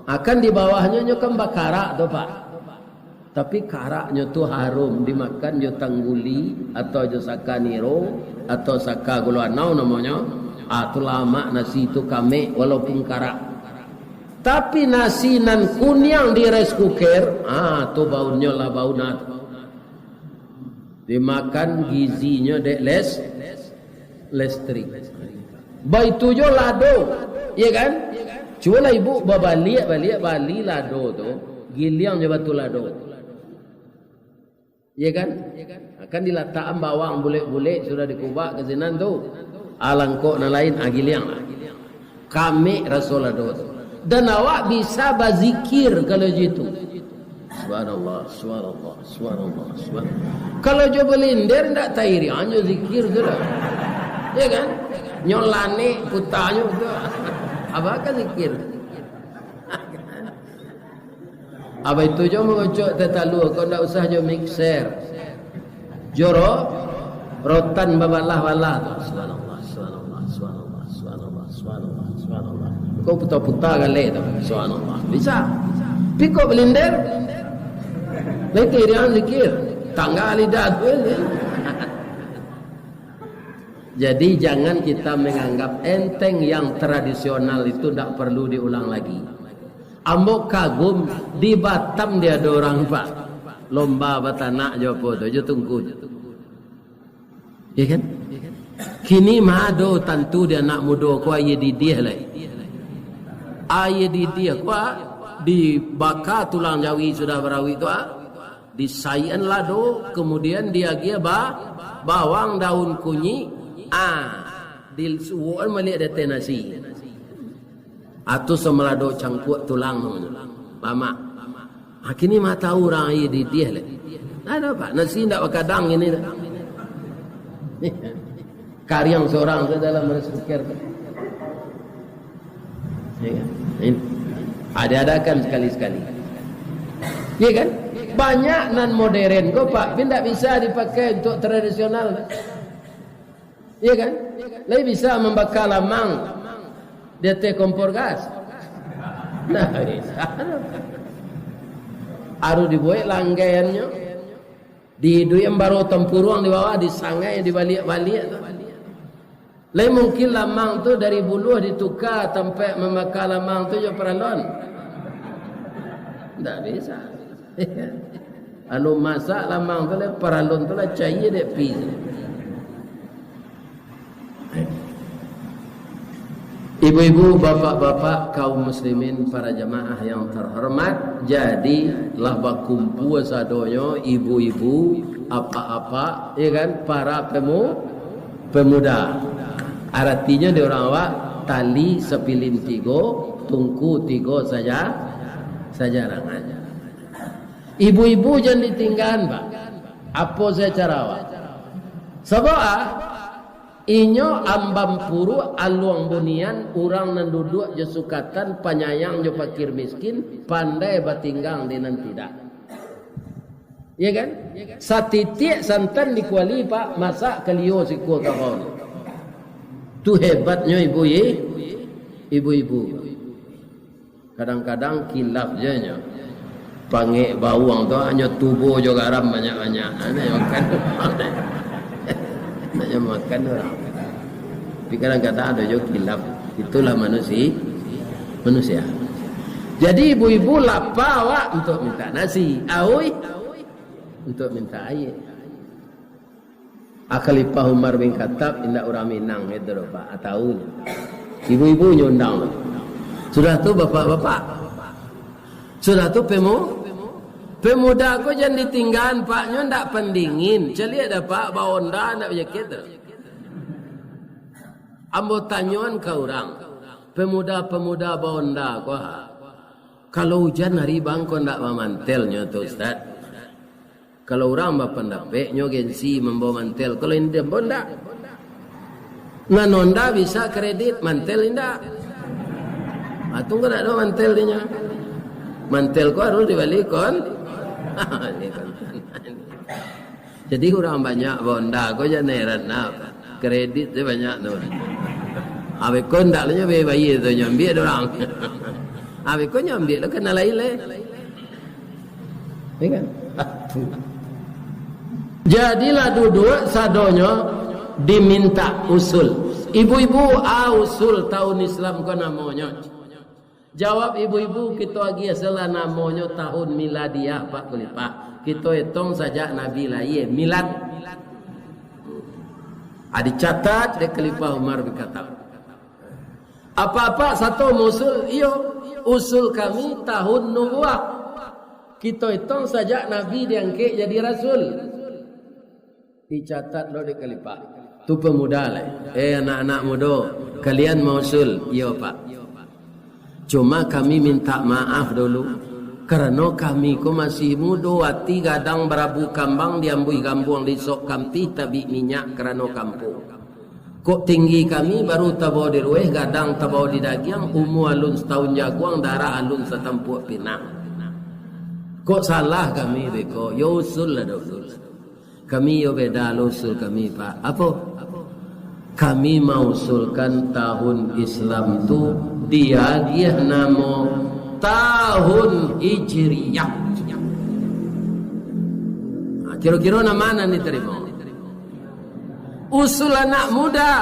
Akan di bawahnyo nyo kan bakarak tu, Pak. Tapi karaknyo tu harum dimakan jo tangguli atau jo saka niro atau saka gulo anau namonyo. Ah, tu lamak nasi tu kamek walaupun karak. Tapi nasi nan kuniang di rice cooker, ah, tu baunnyo lah bau natu. Dimakan gizinyo dek les-, listrik. Baitu jo lado. Iya kan? Cubolah ibu babaliak-baliak bali lado tu, giliang jo batu lado. Iya kan? Kan dilatakan bawang bulek-bulek, sudah dikubak ka sinan tu. Alangkok nan lain, ah, giliang lah. Kamek raso lado tu. Dan awak bisa bazikir kalau jitu. Subhanallah, subhanallah, subhanallah, subhanallah. Kalau jo balinder ndak tairiang jo zikir tu lah. Ya kan? Nyo lanek putanyo tu. Apa ka zikir? Apa itu jo mangocok teh talua, kok ndak usah jo mixer. Joro, rotan babalah-balah tu. Subhanallah, subhanallah, subhanallah, subhanallah, subhanallah, subhanallah. Kau puta-puta galek tu. Subhanallah. Bisa. Tapi kok balinder? Lai tairiang zikir. Tangga lidah tu. Jadi, jangan kita menganggap enteng yang tradisional itu ndak perlu diulang lagi. Ambo kagum, di Batam dia ada orang, Pak. Lomba batanak jo apo tu, jo tungku. Ya kan? Kini mah ado tantu di anak mudo ko aia didih lai. Aia didih ko, ah, dibaka tulang jawi sudah barawik tu, ah. Disaian lado, kemudian diagiah ba-, bawang daun kunyik, ah, disuokan baliak di ateh nasi. Atau samalado cangkuak tulang tu. Mamak. Ha, kini mah tahu urang aia didih lai. Ndak ado, Pak. Nasi ndak bakadang kini tu. Kariang sorang tu dalam rice cooker tu. Ya kan? Ini. Ha, diadakan sekali-sekali. Ya kan? Banyak nan modern ko, Pak, tapi ndak bisa dipakai untuk tradisional. Iya kan? Lai bisa mambaka lamang di ateh kompor gas? Ndak bisa. Harus dibuek langgaiannyo. Diiduikan baro tampuruang di bawah, disangai, dibaliak-baliak tu. Lai mungkin lamang tu dari buluah dituka tampek mambaka lamang tu jo paralon? Ndak bisa. Anu masak lamang tu lah, paralon tu lah caia dek pi. Ibu-ibu, bapak-bapak, kaum muslimin, para jamaah yang terhormat, jadi lah bakumpua sadonyo, ibu-ibu, apak-apak, ya kan, para pemu-, pemuda. Aratinyo di urang awak, tali sapilin tigo, tungku tigo saja, sajarangan. Ibu-ibu jan ditinggaan, Pak. Apo sajo cara awak. Sabab, ah, inyo ambam puruak aluang bunian, urang nan duduak jo sukatan, panyayang jo pakir miskin, pandai batinggang di nan tidak. Ya kan? Satitiak santan di kuali, Pak, masak kalio sikua kabau. Tu hebatnyo ibu, i-, ibu-ibu. Kadang-kadang kilaf je nyo. Pangek bawang tu hanyo tubo jo garam banyak-banyak. Hanyo makan. Hanyo makan urang. Tapi kadang-kadang ado jo kilaf. Itulah manusi-, manusia. Jadi ibu-ibu lapa awak untuk minta nasi. Auih untuk minta aia. Ah, Khalifah Umar bin Khattab indak urang Minang itu doh, Pak. Ah, tahu nyo. Ibu-ibu nyo undang tu. Sudah tu bapak-bapak. Sudah tu pemu-, pemuda ko jan ditinggaan, Pak, nyo ndak pandingin. Caliak dah, Pak, ba-Honda ndak bajakit tu. Ambo tanyoan ka urang, pemuda-pemuda ba-Honda ko, ha. Kalau ujan hari bang ko ndak bamantel nyo tu, Ustaz. Kalau urang bapandapek, nyo gengsi mambawa mantel. Kalau indak, ambo ndak. Nan Honda bisa kredit, mantel indak. Ah, tu kan ndak ado mantel dinyo. Mantel ko harus dibali kon-, bali kontan. Jadi urang banyak ba-Honda ko jan heran lah. Kredit tu banyak tu. Abih ko ndak lah nyo bayia-bayia tu, nyo ambiak dek urang. Abih ko nyo ambiak lah, kena lain lai. Ya kan? Jadilah duduak sadonyo diminta usul. Ibu-ibu, ah, usul tahun Islam ko namonyo. Jawab ibu-ibu, kito agiah se lah namonyo tahun miladiah, Pak Khalifah. Kito etong sajak Nabi lahia, milad. Ah, dicatat dek Khalifah Umar bin Khattab. Apak-apak sato mausul, iyo, usul kami tahun nubuah. Kito itong sajak Nabi diangkek jadi rasul. Dicatat lo dek Khalifah. Tu pemuda lai. Eh, anak-anak mudo, kalian mausul? Iyo, Pak. Cuma kami minta maaf dulu, karano kami ko masih mudo, ati gadang barabu kambang, diambuih gambuang, disok kampih, tabik minyak karano kampuang. Kok tinggi kami baru tabao diruweh, gadang tabao didagiang, umua alun satahun jaguang, darah alun satampuak pinang. Kok salah kami beko? Yo usul lah dulu. Kami yo beda lo usul kami, Pak. Apo? Kami mausulkan tahun Islam tu diagiah namo tahun Hijriah. Nah, kiro-kiro nan ma nan ditarimo? Usul anak muda.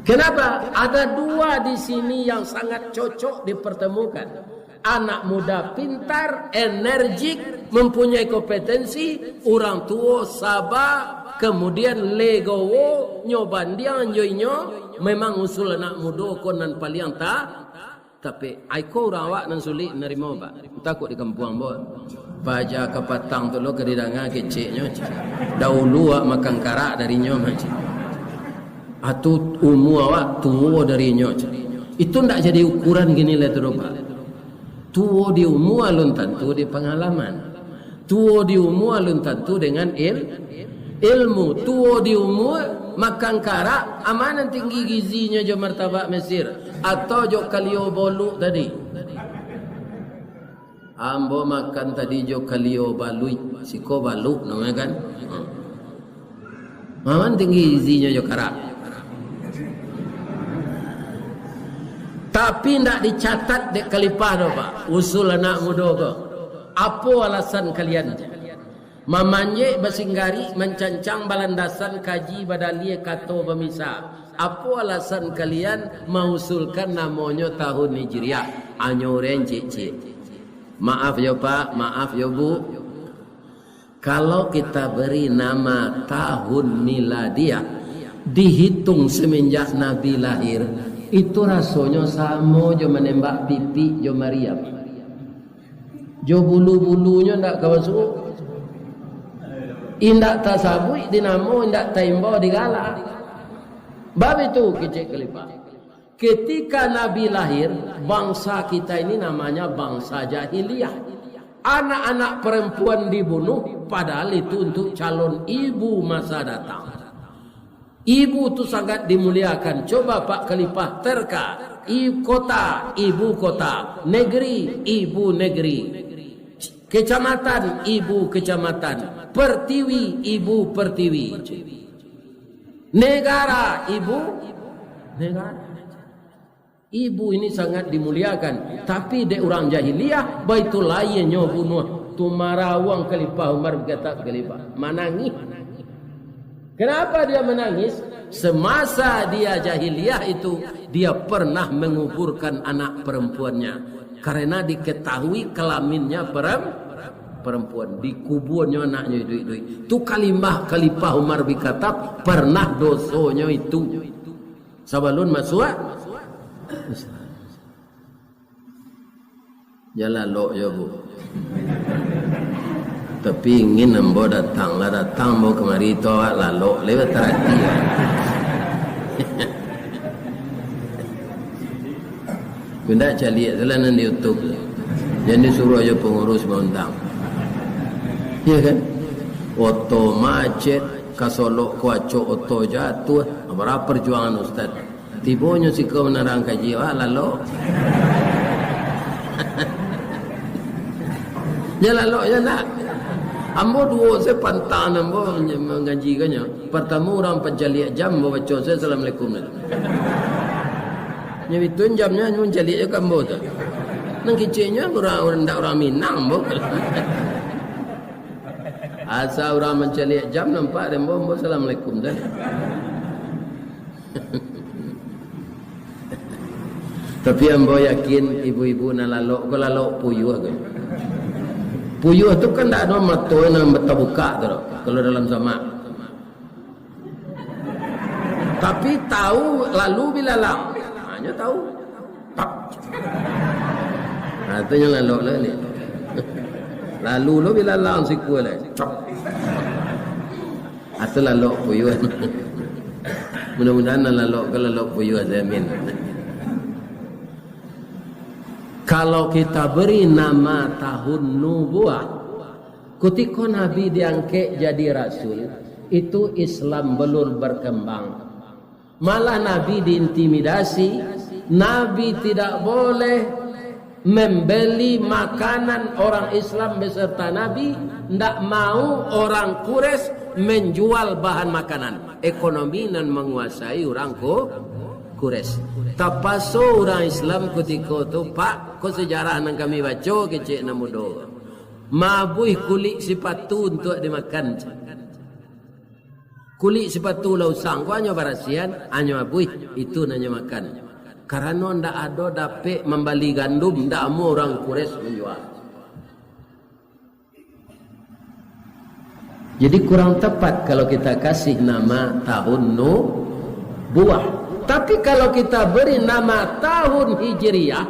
Kenapa? Ada dua di sini yang sangat cocok dipertemukan. Anak muda pintar, energik, mempunyai kompetensi, urang tuo saba, kemudian legowo, nyo bandiang jo inyo, memang usul anak mudo ko nan paliang ta-, Tapi, ai ko urang awak nan sulik narimo, Pak. Antah kok di kampuang, Pak. Paja kapatang tu lo ka didanga keceknyo. Daulu awak makan karak dari nyo, Pak. Atu umua awak tuo dari nyo. Itu ndak jadi ukuran kini lai tu doh, Pak. Tuo di umua alun tantu di pangalaman. Tuo di umua alun tantu dengan il-, ilmu. Tuo di umua makan karak, a ma nan tinggi gizinyo jo martabak Mesir, atau jo kalio baluik tadi? Ambo makan tadi jo kalio baluik, siko baluik namonyo kan? Hmm. Maman tinggi gizinyo jo karak. Tapi ndak dicatat dek Khalifah doh, Pak. Usul anak mudo ko. Apo alasan kalian? Mamanjek, basinggarik, mancancang, balandasan, kaji, badalia, kato, bamisa. Apo alasan kalian mausulkan namonyo tahun Hijriah? Anyo urang ciek-ciek. Maaf yo, Pak, maaf yo, Bu. Kalau kita beri nama tahun miladiah, dihitung semenjak Nabi lahir, itu rasonyo samo jo manembak pipik jo mariam. Jo bulu-bulunyo ndak ka masuak. Indak tasabuik di namo, indak taimbau di gala. Bab itu kecek Khalifah. Ketika Nabi lahir, bangsa kita ini namanya bangsa jahiliyah. Anak-anak perempuan dibunuh, padahal itu untuk calon ibu masa datang. Ibu tu sangat dimuliakan. Coba Pak Khalifah terka, i-, kota, ibu kota, negeri, ibu negeri, kecamatan, ibu kecamatan, pertiwi, ibu pertiwi. Negara, ibu negara. Ibu ini sangat dimuliakan, tapi dek urang jahiliyah, baitu lahianyo bunuah. Tu marawang Khalifah Umar, bakato Khalifah, manangih. Kenapa dia menangis? Semasa dia jahiliyah itu, dia pernah menguburkan anak perempuannya. Karena diketahui kelaminnya perem-, perempuan, dikubuanyo anaknyo iduik-iduik. Tu kalimah Khalifah Umar bakato, pernah dosonyo itu. Sabalun masuak Islam. Jan lalok jo, Bu. Tapi ingin ambo datang, lah datang ambo kamari tu, awak lalok, lewat tarati. Indak, caliak sajolah nan di YouTube tu. Jan disuruah jo pangurus maundang. Iyo kan? Oto macet, kasolok ko acok oto jatuah. Bara parjuangan ustaz. Tibonyo siko manarang kaji, wah, lalok. Jan lalok, jan nak. Ambo duo se pantang ambo mangaji kanyo. Partamo urang pancaliak jam, ambo baco se assalamualaikum. Nyo bituin jamnyo, nyo mancaliak jo ka ambo tu. Nan keceknyo urang, urang ndak urang Minang, ambo. Asa urang mancaliak jam nampak dek ambo, ambo assalamualaikum se. Tapi ambo yakin ibu-ibu nan lalok ko lalok puyuah ko. Puyuah tu kan ndak ado mato nan tabukak tu doh, kalau dalam samak. Tapi tahu lalu bilalang. Hanyo tahu. Tak. Nah, tu nyo lalok lah ni. Lalu lo bilalang sikua lah. Cok. Atau lalok puyuh. Mudah-mudahan nan lalok ka lalok puyuh, amin. Kalau kita beri nama tahun nubuah, kutiko Nabi diangkek jadi rasul, itu Islam belum berkembang. Malah Nabi diintimidasi, Nabi tidak boleh membeli makanan orang Islam beserta Nabi, ndak mau orang Quraisy menjual bahan makanan. Ekonomi nan manguasai urang Qu-, Quraisy. Tapaso urang Islam kutiko tu, "Pak, ko sejarah nan kami baco," kecek nan mudo. "Maabuih kulik sipatu untuak dimakan." Kulik sipatu lah usang, ko hanyo barasiahan, hanyo abuih, itu nan nyo makan. Karano ndak ado dapek mambali gandum, ndak amuah urang Quraisy manjua. Jadi kurang tepat kalau kita kasih nama tahun nubuah. Tapi kalau kita beri nama tahun Hijriah,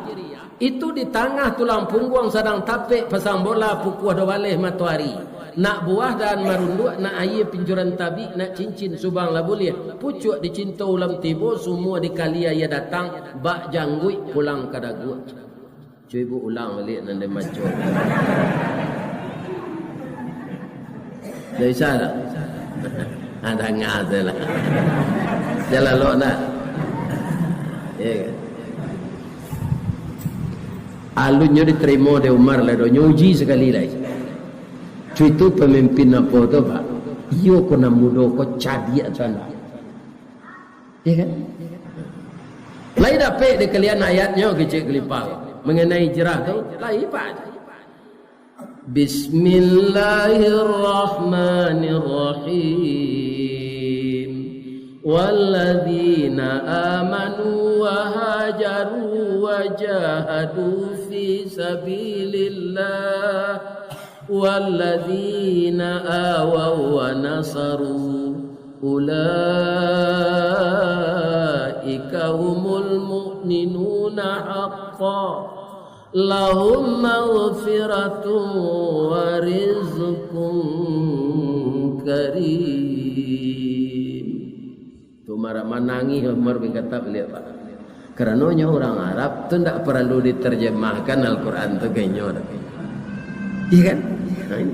itu di tangah tulang pungguang sadang tapek pasang bola pukua duo baleh matoari. Nak buah dahan marunduak, nak aia pincuran tabik, nak cincin subang lah buliah. Pucuak dicinto ulam tibo, sumua dikali aia datang, bak jangguik pulang ka daguak. Cubo ulang baliak nan den baco. Ndak bisa dak? Ah, danga sajolah. Jan lalok nak. Iyo kan? Alunnyo ditarimo dek Umar lah, do nyo uji sakali lai. Cubo itu pamimpin apo tu, Pak? Iyo ko nan mudo ko cadiak sanak. Iyo kan? Lai dapek dikalian ayatnyo kecek kalipah. Mengenai hijrah tu, lai, Pak. Bismillahirrahmanirrahim. Walladzina amanu wa hajaru wa jahadu fi sabilillah, walladzina awaw wa nasaru, ulaika humul mu'minuna haqqan. Lahum maghfiratun wa rizqun karim. Tu marah manangih Umar bin Khattab lihat, Pak. Karano nyo urang Arab tu ndak paralu diterjemahkan Al-Quran tu ka inyo. Iyo kan? Nah, ini.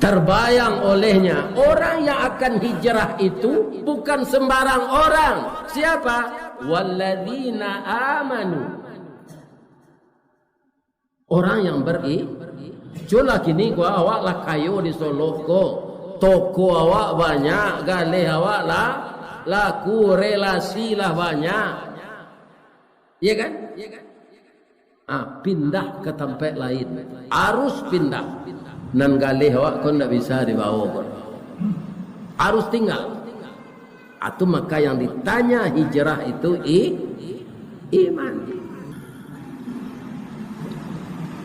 Terbayang olehnya, orang yang akan hijrah itu bukan sembarang orang. Siapa? Walladzina amanu. Orang yang beri-, cubolah kini ko awak lah kayo di Solok ko. Toko awak banyak, galeh awak lah laku, relasi lah banyak. Iya kan? Ah, pindah ka tampek lain. Arus pindah. Nan galeh awak ko ndak bisa dibawo ko. Arus tinggal. Atau maka yang ditanya hijrah itu i-, iman.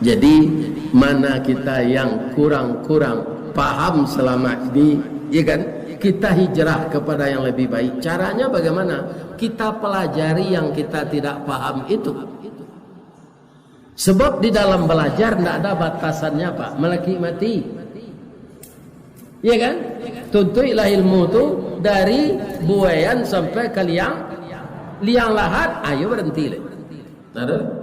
Jadi, mana kita yang kurang-kurang paham selama ini, ya kan? Kita hijrah kepada yang lebih baik. Caranya bagaimana? Kita pelajari yang kita tidak paham itu. Sebab di dalam belajar ndak ada batasannya, Pak. Malakik mati. Iya kan? Tuntuiklah ilmu tu dari Buayan sampai ke Liang, Liang Lahat, ayo berhenti le. Ada?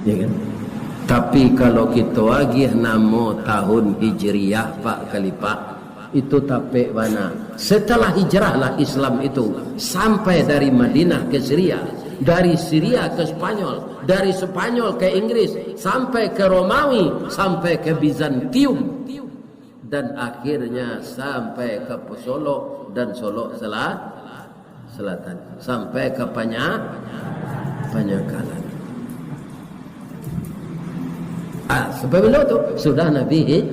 Ya kan? Tapi kalau kita agiah namo tahun Hijriah, Pak Khalifah, itu tapek bana. Setelah hijrahlah Islam itu sampai dari Madinah ke Syria, dari Syria ke Spanyol, dari Spanyol ke Inggris, sampai ke Romawi, sampai ke Bizantium, dan akhirnya sampai ke Solok dan Solok Sela-, Selatan, sampai ke Panya-, Panyakalan. Ah, sampai bila tu? Sudah Nabi hij-,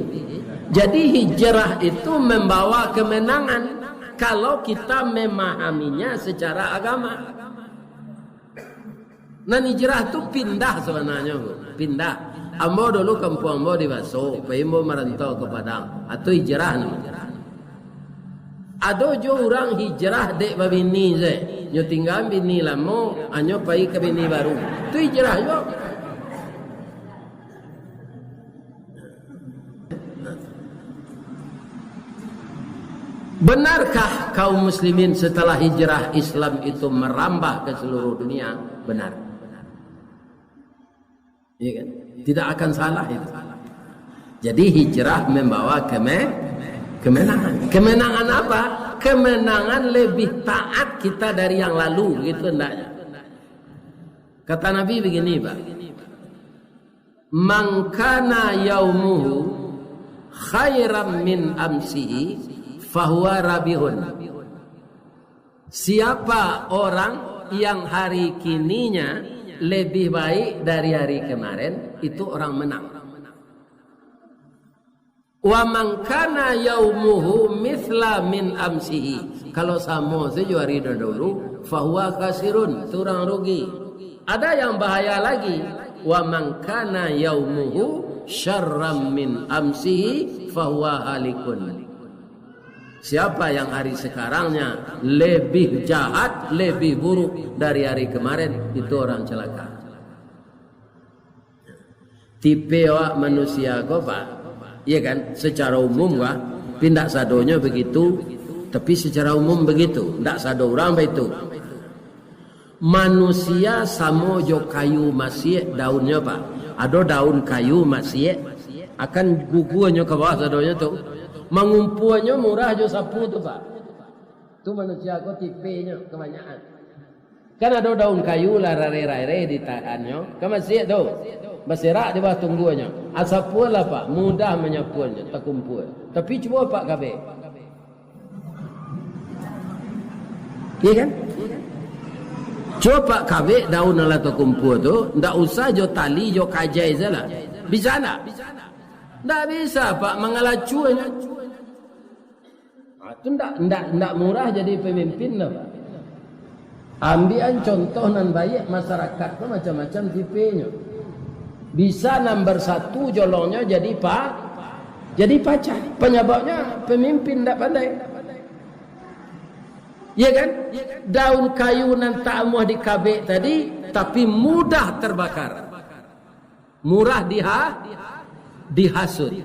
jadi hijrah itu membawa kemenangan kalau kita memahaminya secara agama. Nan hijrah tu pindah sebenarnya, pindah. Ambo dulu kampuang ambo di Baso, pai ambo marantau ka Padang. Atau hijrah namonyo. Ado jo urang hijrah dek babini se. Nyo tingga bini lamo, anyo pai ka bini baru. Tu hijrah juo. Benarkah kaum muslimin setelah hijrah Islam itu merambah ke seluruh dunia? Benar. Iya kan? Tidak akan salah itu. Jadi hijrah membawa keme-, kemenangan. Kemenangan apa? Kemenangan lebih taat kita dari yang lalu, gitu hendaknya. Kata Nabi begini, Pak. "Man kana yaumuhu khairan min amsihi, fahuwa rabihun." Siapa orang yang hari kininya lebih baik dari hari kemarin, itu orang menang. "Wa man kana yaumuhu mithla min amsihi." Kalau samo sajo hari dahulu, fahuwa khasirun, tu urang rugi. Ada yang bahaya lagi, "Wa man kana yaumuhu syarran min amsihi, fahuwa halikun." Siapa yang hari sekarangnya lebih jahat, lebih buruk dari hari kemarin, itu orang celaka. Tipe awak manusia ko, Pak, iya kan, secara umum, Pak, tapi ndak sadonyo begitu, tapi secara umum begitu, ndak sado urang baitu. Manusia samo jo kayu masiak daunnyo, Pak. Ado daun kayu masiak, akan guguanyo ka bawah sadonyo tu. Mangumpuannyo murah jo sapu tu, Pak. Tu manusia ko tipenyo kabanyakan. Kan ado daun kayu lah rare-rare ditahannyo, kan masiak tu. Baserak di bawah tungguanyo. Asapuan lah, Pak, mudah manyapuannyo, takumpua. Tapi cubo, Pak, kabek. Iya kan? Cubo, Pak, kabek daun alah takumpua tu, ndak usah jo tali, jo kajai salah. Bisa ndak? Ndak bisa, Pak, mangalacuanyo. Ah, tu ndak, ndak, ndak murah jadi pamimpin tu, Pak. Ambiakan contoh nan baiak, masarakat ko macam-macam tipenyo. Bisa nan basatu jolongnyo jadi pa-, jadi pacah. Panyababnyo pamimpin ndak pandai. Iya kan? Daun kayu nan tak amuah dikabek tadi, tapi mudah terbakar. Murah diha-, dihasut.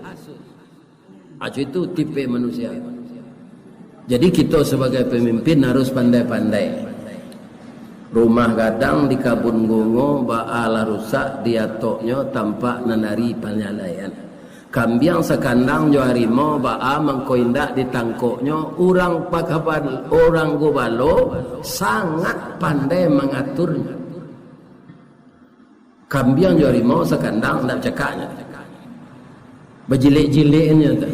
Acu itu tipe manusia. Jadi, kito sabagai pamimpin harus pandai-pandai. Rumah gadang di kabun bungo, baa lah rusak, diatoknyo tampak nan ari panyalaian. Kambiang sakandang jo harimau, baa mangko indak ditangkoknyo, urang pakaban-, urang gubalo sangat pandai mangaturnyo. Kambiang jo harimau sakandang, ndak bacakaknyo. Bajilek-jileknyo tu.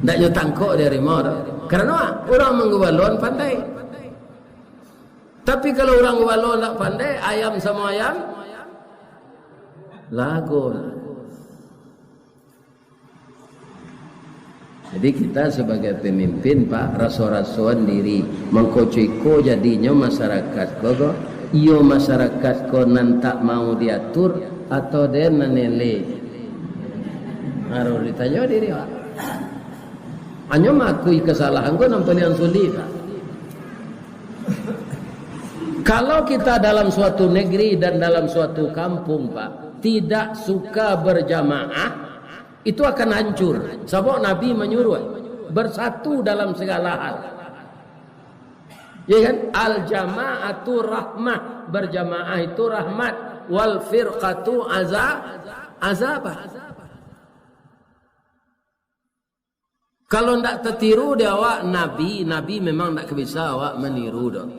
Ndak nyo tangkok dek harimau tu. Karano urang manggubalo pandai. Tapi kalau urang gubalo ndak pandai, ayam samo ayam, lago. Jadi, kita sabagai pamimpin, Pak, raso-rasoan diri. Mangko co iko jadinyo masarakat ko, ko, iyo masarakat ko nan tak mau diatur, atau den nan elek? Harus ditanyo diri, Pak. Hanyo maakui kasalahan ko nan paliang sulik, Pak. Kalau kita dalam suatu negeri dan dalam suatu kampung, Pak, tidak suka berjamaah, itu akan hancur. Sabab Nabi manyuruah, bersatu dalam segala hal. Ya kan? Al-jama'atu rahmah, berjamaah itu rahmat. Wal firqatu aza-, azabah. Kalau ndak tatiru di awak Nabi, Nabi memang ndak ka bisa awak maniru doh.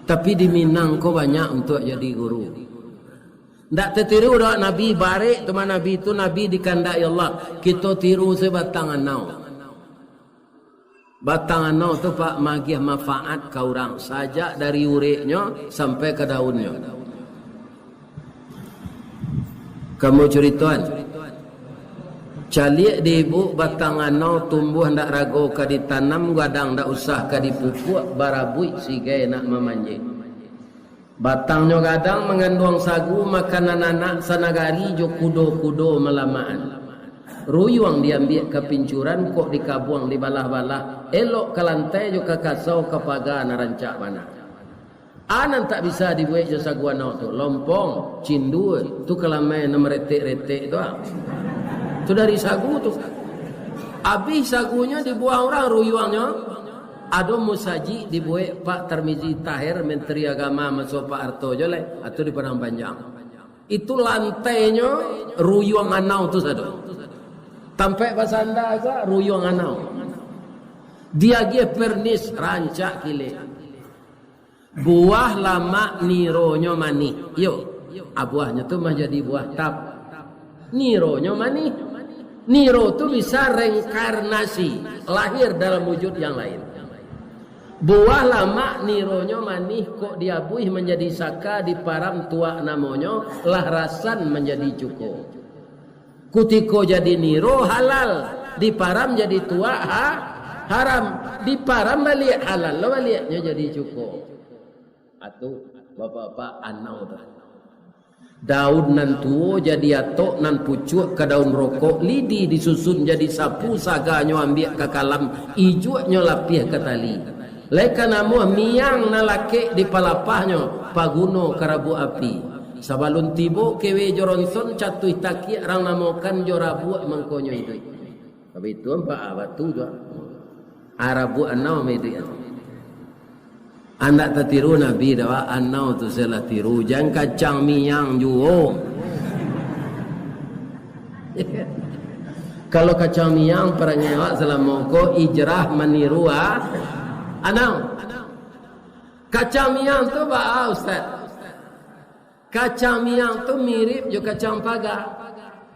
Tapi di Minang ko banyak untuak jadi guru. Ndak tatiru doh Nabi, barek tu mah Nabi tu, Nabi dikandaki Allah. Kito tiru se batang anau. Batang anau tu, Pak, magiah manfaat ka urang, sajak dari ureknyo sampai ka daunnyo. Kamu curitoan. Caliak di ibuk batang anau tumbuah ndak rago ka ditanam, gadang ndak usah ka dipupuak, barabuik sigai nak mamanjek. Batangnyo gadang manganduang sagu, makanan anak sanagari jo kudo-kudo malamakan. Ruyuang diambiak ka pincuran, kok dikabuang dibalah-balah, elok ka lantai jo ka kasau ka paga nan rancak bana. A nan tak bisa dibuek jo sagu anau tu, lompong, cindua, tu kalamai nan maretek-retek tu ah. Tu dari sagu tu. Abih sagunyo dibuang urang, ruyuangnyo. Ado musajik dibuek Pak Tarmizi Taher, Menteri Agama maso Pak Harto jo lai, atau di Padang Panjang. Itu lantainyo ruyuang anau tu sado. Tampek basanda tu ruyuang anau. Diagiah pernis rancak kilek. Buah lamak nironyo manih. Iyo, abuahnyo tu mah jadi buah tap. Nironyo manih. Niro tu bisa reinkarnasi, lahir dalam wujud yang lain. Buah lamak nironyo manih, kok diabuih manjadi saka, diparam tuak namonyo, lah rasan manjadi cuko. Kutiko jadi niro halal, diparam jadi tuak ha-, haram, diparam baliak halal lo baliaknyo jadi cuko. Atu, bapak-bapak, anau tu. Daun nan tuo jadi atok, nan pucuak ka daun rokok, lidi disusun jadi sapu, saganyo ambiak ka kalam, ijuaknyo lapiah ka tali. Lai ka namuah miang nan lakek di palapahnyo, paguno ka rabuak api. Sabalun tibo kewe jo ronson, catuih takiak rang namokan, jo rabuak mangkonyo iduik. Tapi itu ampak batu tu. Arabuak anau mah iduik. Andak tatiru Nabi dah, anau tu salah tiru. Jan kacang miang juo. Kalau kacang miang, parangai awak salamo ko ijrah maniru, ah, anau. Kacang miang tu baa, Ustaz? Kacang miang tu mirip jo kacang paga.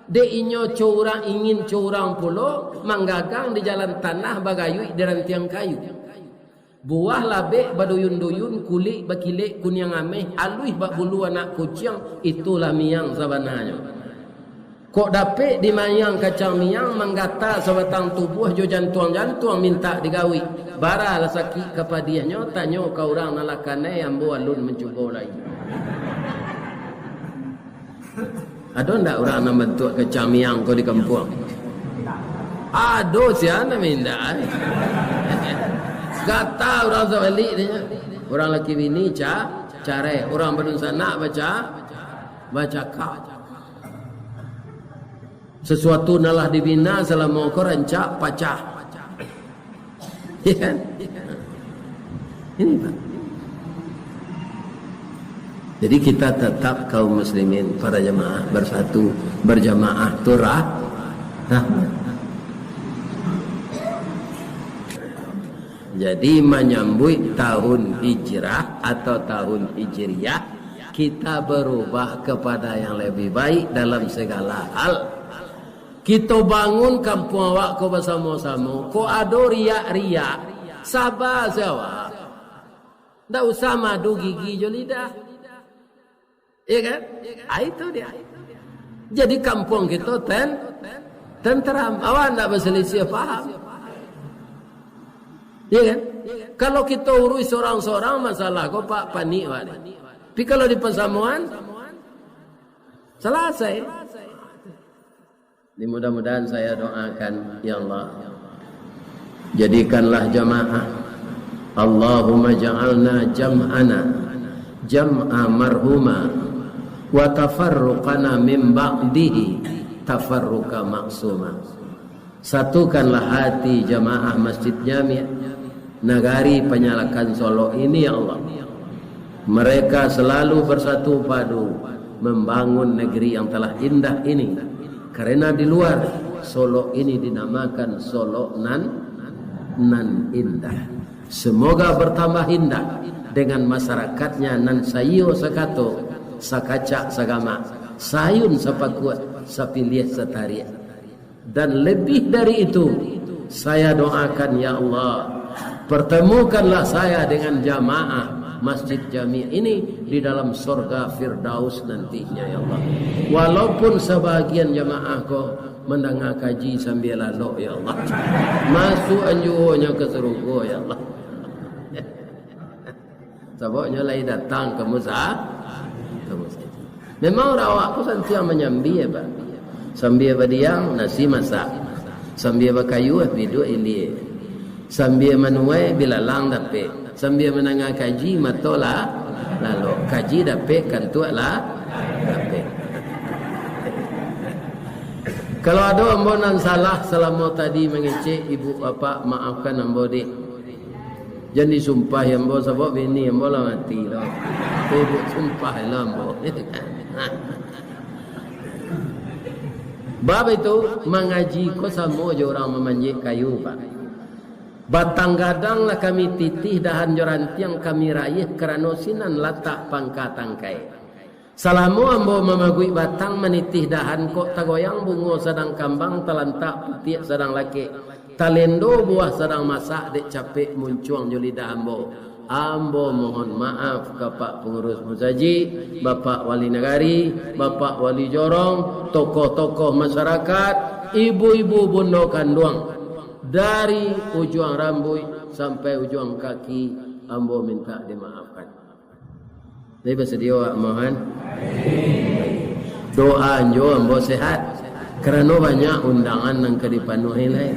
Dek inyo co urang ingin co urang pulo, manggagang di jalan tanah, bagayuik di rantiang kayu. Buah labek baduyun-duyun, kulik bakilek kuniang ameh, aluih bak bulu anak kuciang, itulah miang sabananyo. Kok dapek dimayang kacang miang, manggata sabatang tubuah jo jantuang-jantuang mintak digawik. Baralah sakik ka padiahnyo, tanyo ka urang nan lah kanai, ambo alun mancubo lai. Ado ndak urang nan bantuak kacang miang ko di kampuang? Ado, sia nan mintak. Gata urang sabalik dinyo. Urang laki bini ca-, carai, urang badunsanak baca-, bacakak. Sasuatu nan lah dibina salamo ko rancak pacah. Ya kan? Ini, Pak. Jadi kita tetap kaum muslimin, para jamaah bersatu, berjamaah tu rah-, rahmat. Jadi manyambuik tahun hijrah atau tahun hijriah, kita berubah kepada yang lebih baik dalam segala hal. Kito bangun kampuang awak ko basamo-samo. Kok ado riak-riak, saba se awak. Ndak usah madu gigi jo lidah. Iya kan? Ah, itu dia. Jadi kampuang kito ten-, tenteram. Awak ndak basalisiah paham. Iya kan? Kalau kito uruih sorang-sorang masalah ko, Pak, panik awak ni. Tapi kalau di pasamoan, salasai. Ini mudah-mudahan saya doakan, ya Allah, jadikanlah jamaah. Allahumma ja'alna jam'ana jam'a marhuma, wa tafarruqana min ba'dihi tafarruqa ma'suma. Satukanlah hati jamaah Masjid Jami' Nagari Panyalakan Solok ini, ya Allah. Mereka selalu bersatu padu membangun negeri yang telah indah ini. Karena di luar, Solok ini dinamakan Solok nan, nan indah. Semoga bertambah indah dengan masyarakatnya nan saiyo sakato, sakacak sagamak, saayun sapakuak, sapiliah satariak. Dan lebih dari itu, saya doakan, ya Allah, pertemukanlah saya dengan jamaah Masjid Jami' ini di dalam sorga Firdaus nantinya, ya Allah. Walaupun sebahagian jamaah ko mandanga kaji sambia lalok, ya Allah. Masuakan juonyo ka sarugo, ya Allah. Sabab nyo lai datang ka musa-, ka musajik. Memang urang awak ko santiang manyambia, Pak. Sambia badiang, nasi masak. Sambia bakayuah, biduak ilia. Sambia manuai, bilalang dapek. Sambia mandanga kaji, mato lah lalok. Kaji dapek, kantuak lah dapek. Kalau ado ambo nan salah salamo tadi mangecek ibu bapak, maafkan ambo, dek. Jan disumpahi ambo, sabab bini ambo lah mati lo. Ibu sumpah lo ambo. Bab itu, mangaji ko samo jo urang mamanjek kayu, Pak. Batang gadang lah kami titih, dahan jo rantiang kami rayih, karano sinan latak pangka tangkai. Salamo ambo mamaguik batang, manitih dahan, kok tagoyang bungo sadang kambang, talantak putiak sadang lakek, talendo buah sadang masak, dek capek muncuang jo lidah ambo. Ambo mohon maaf ka Pak Pangurus Musajik, Bapak Wali Nagari, Bapak Wali Jorong, tokoh-tokoh masyarakat, ibu-ibu bundo kanduang, dari ujuang rambuik sampai ujuang kaki, ambo mintak dimaafkan. Jadi, basadio awak, mohon. Doa nyo ambo sehat. Karano banyak undangan nan ka dipanuahi lai.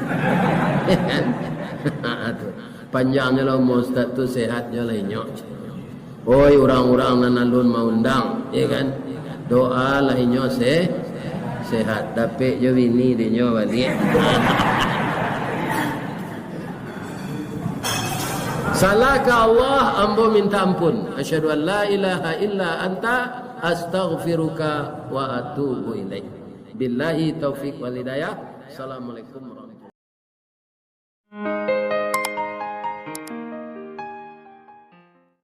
Tu. Panjang nyo lah umua ustaz tu, sehat nyo lah inyo. Oi, urang-urang nan alun maundang, ya kan? Doa lah inyo se-, sehat. Dapek jo bini dinyo baliak. Salah ka Allah, ambo minta ampun. Asyhadu an la ilaha illa anta, astaghfiruka wa atubu ilaik. Billahi taufik wal hidayah. Assalamualaikum warahmatullahi wabarakatuh.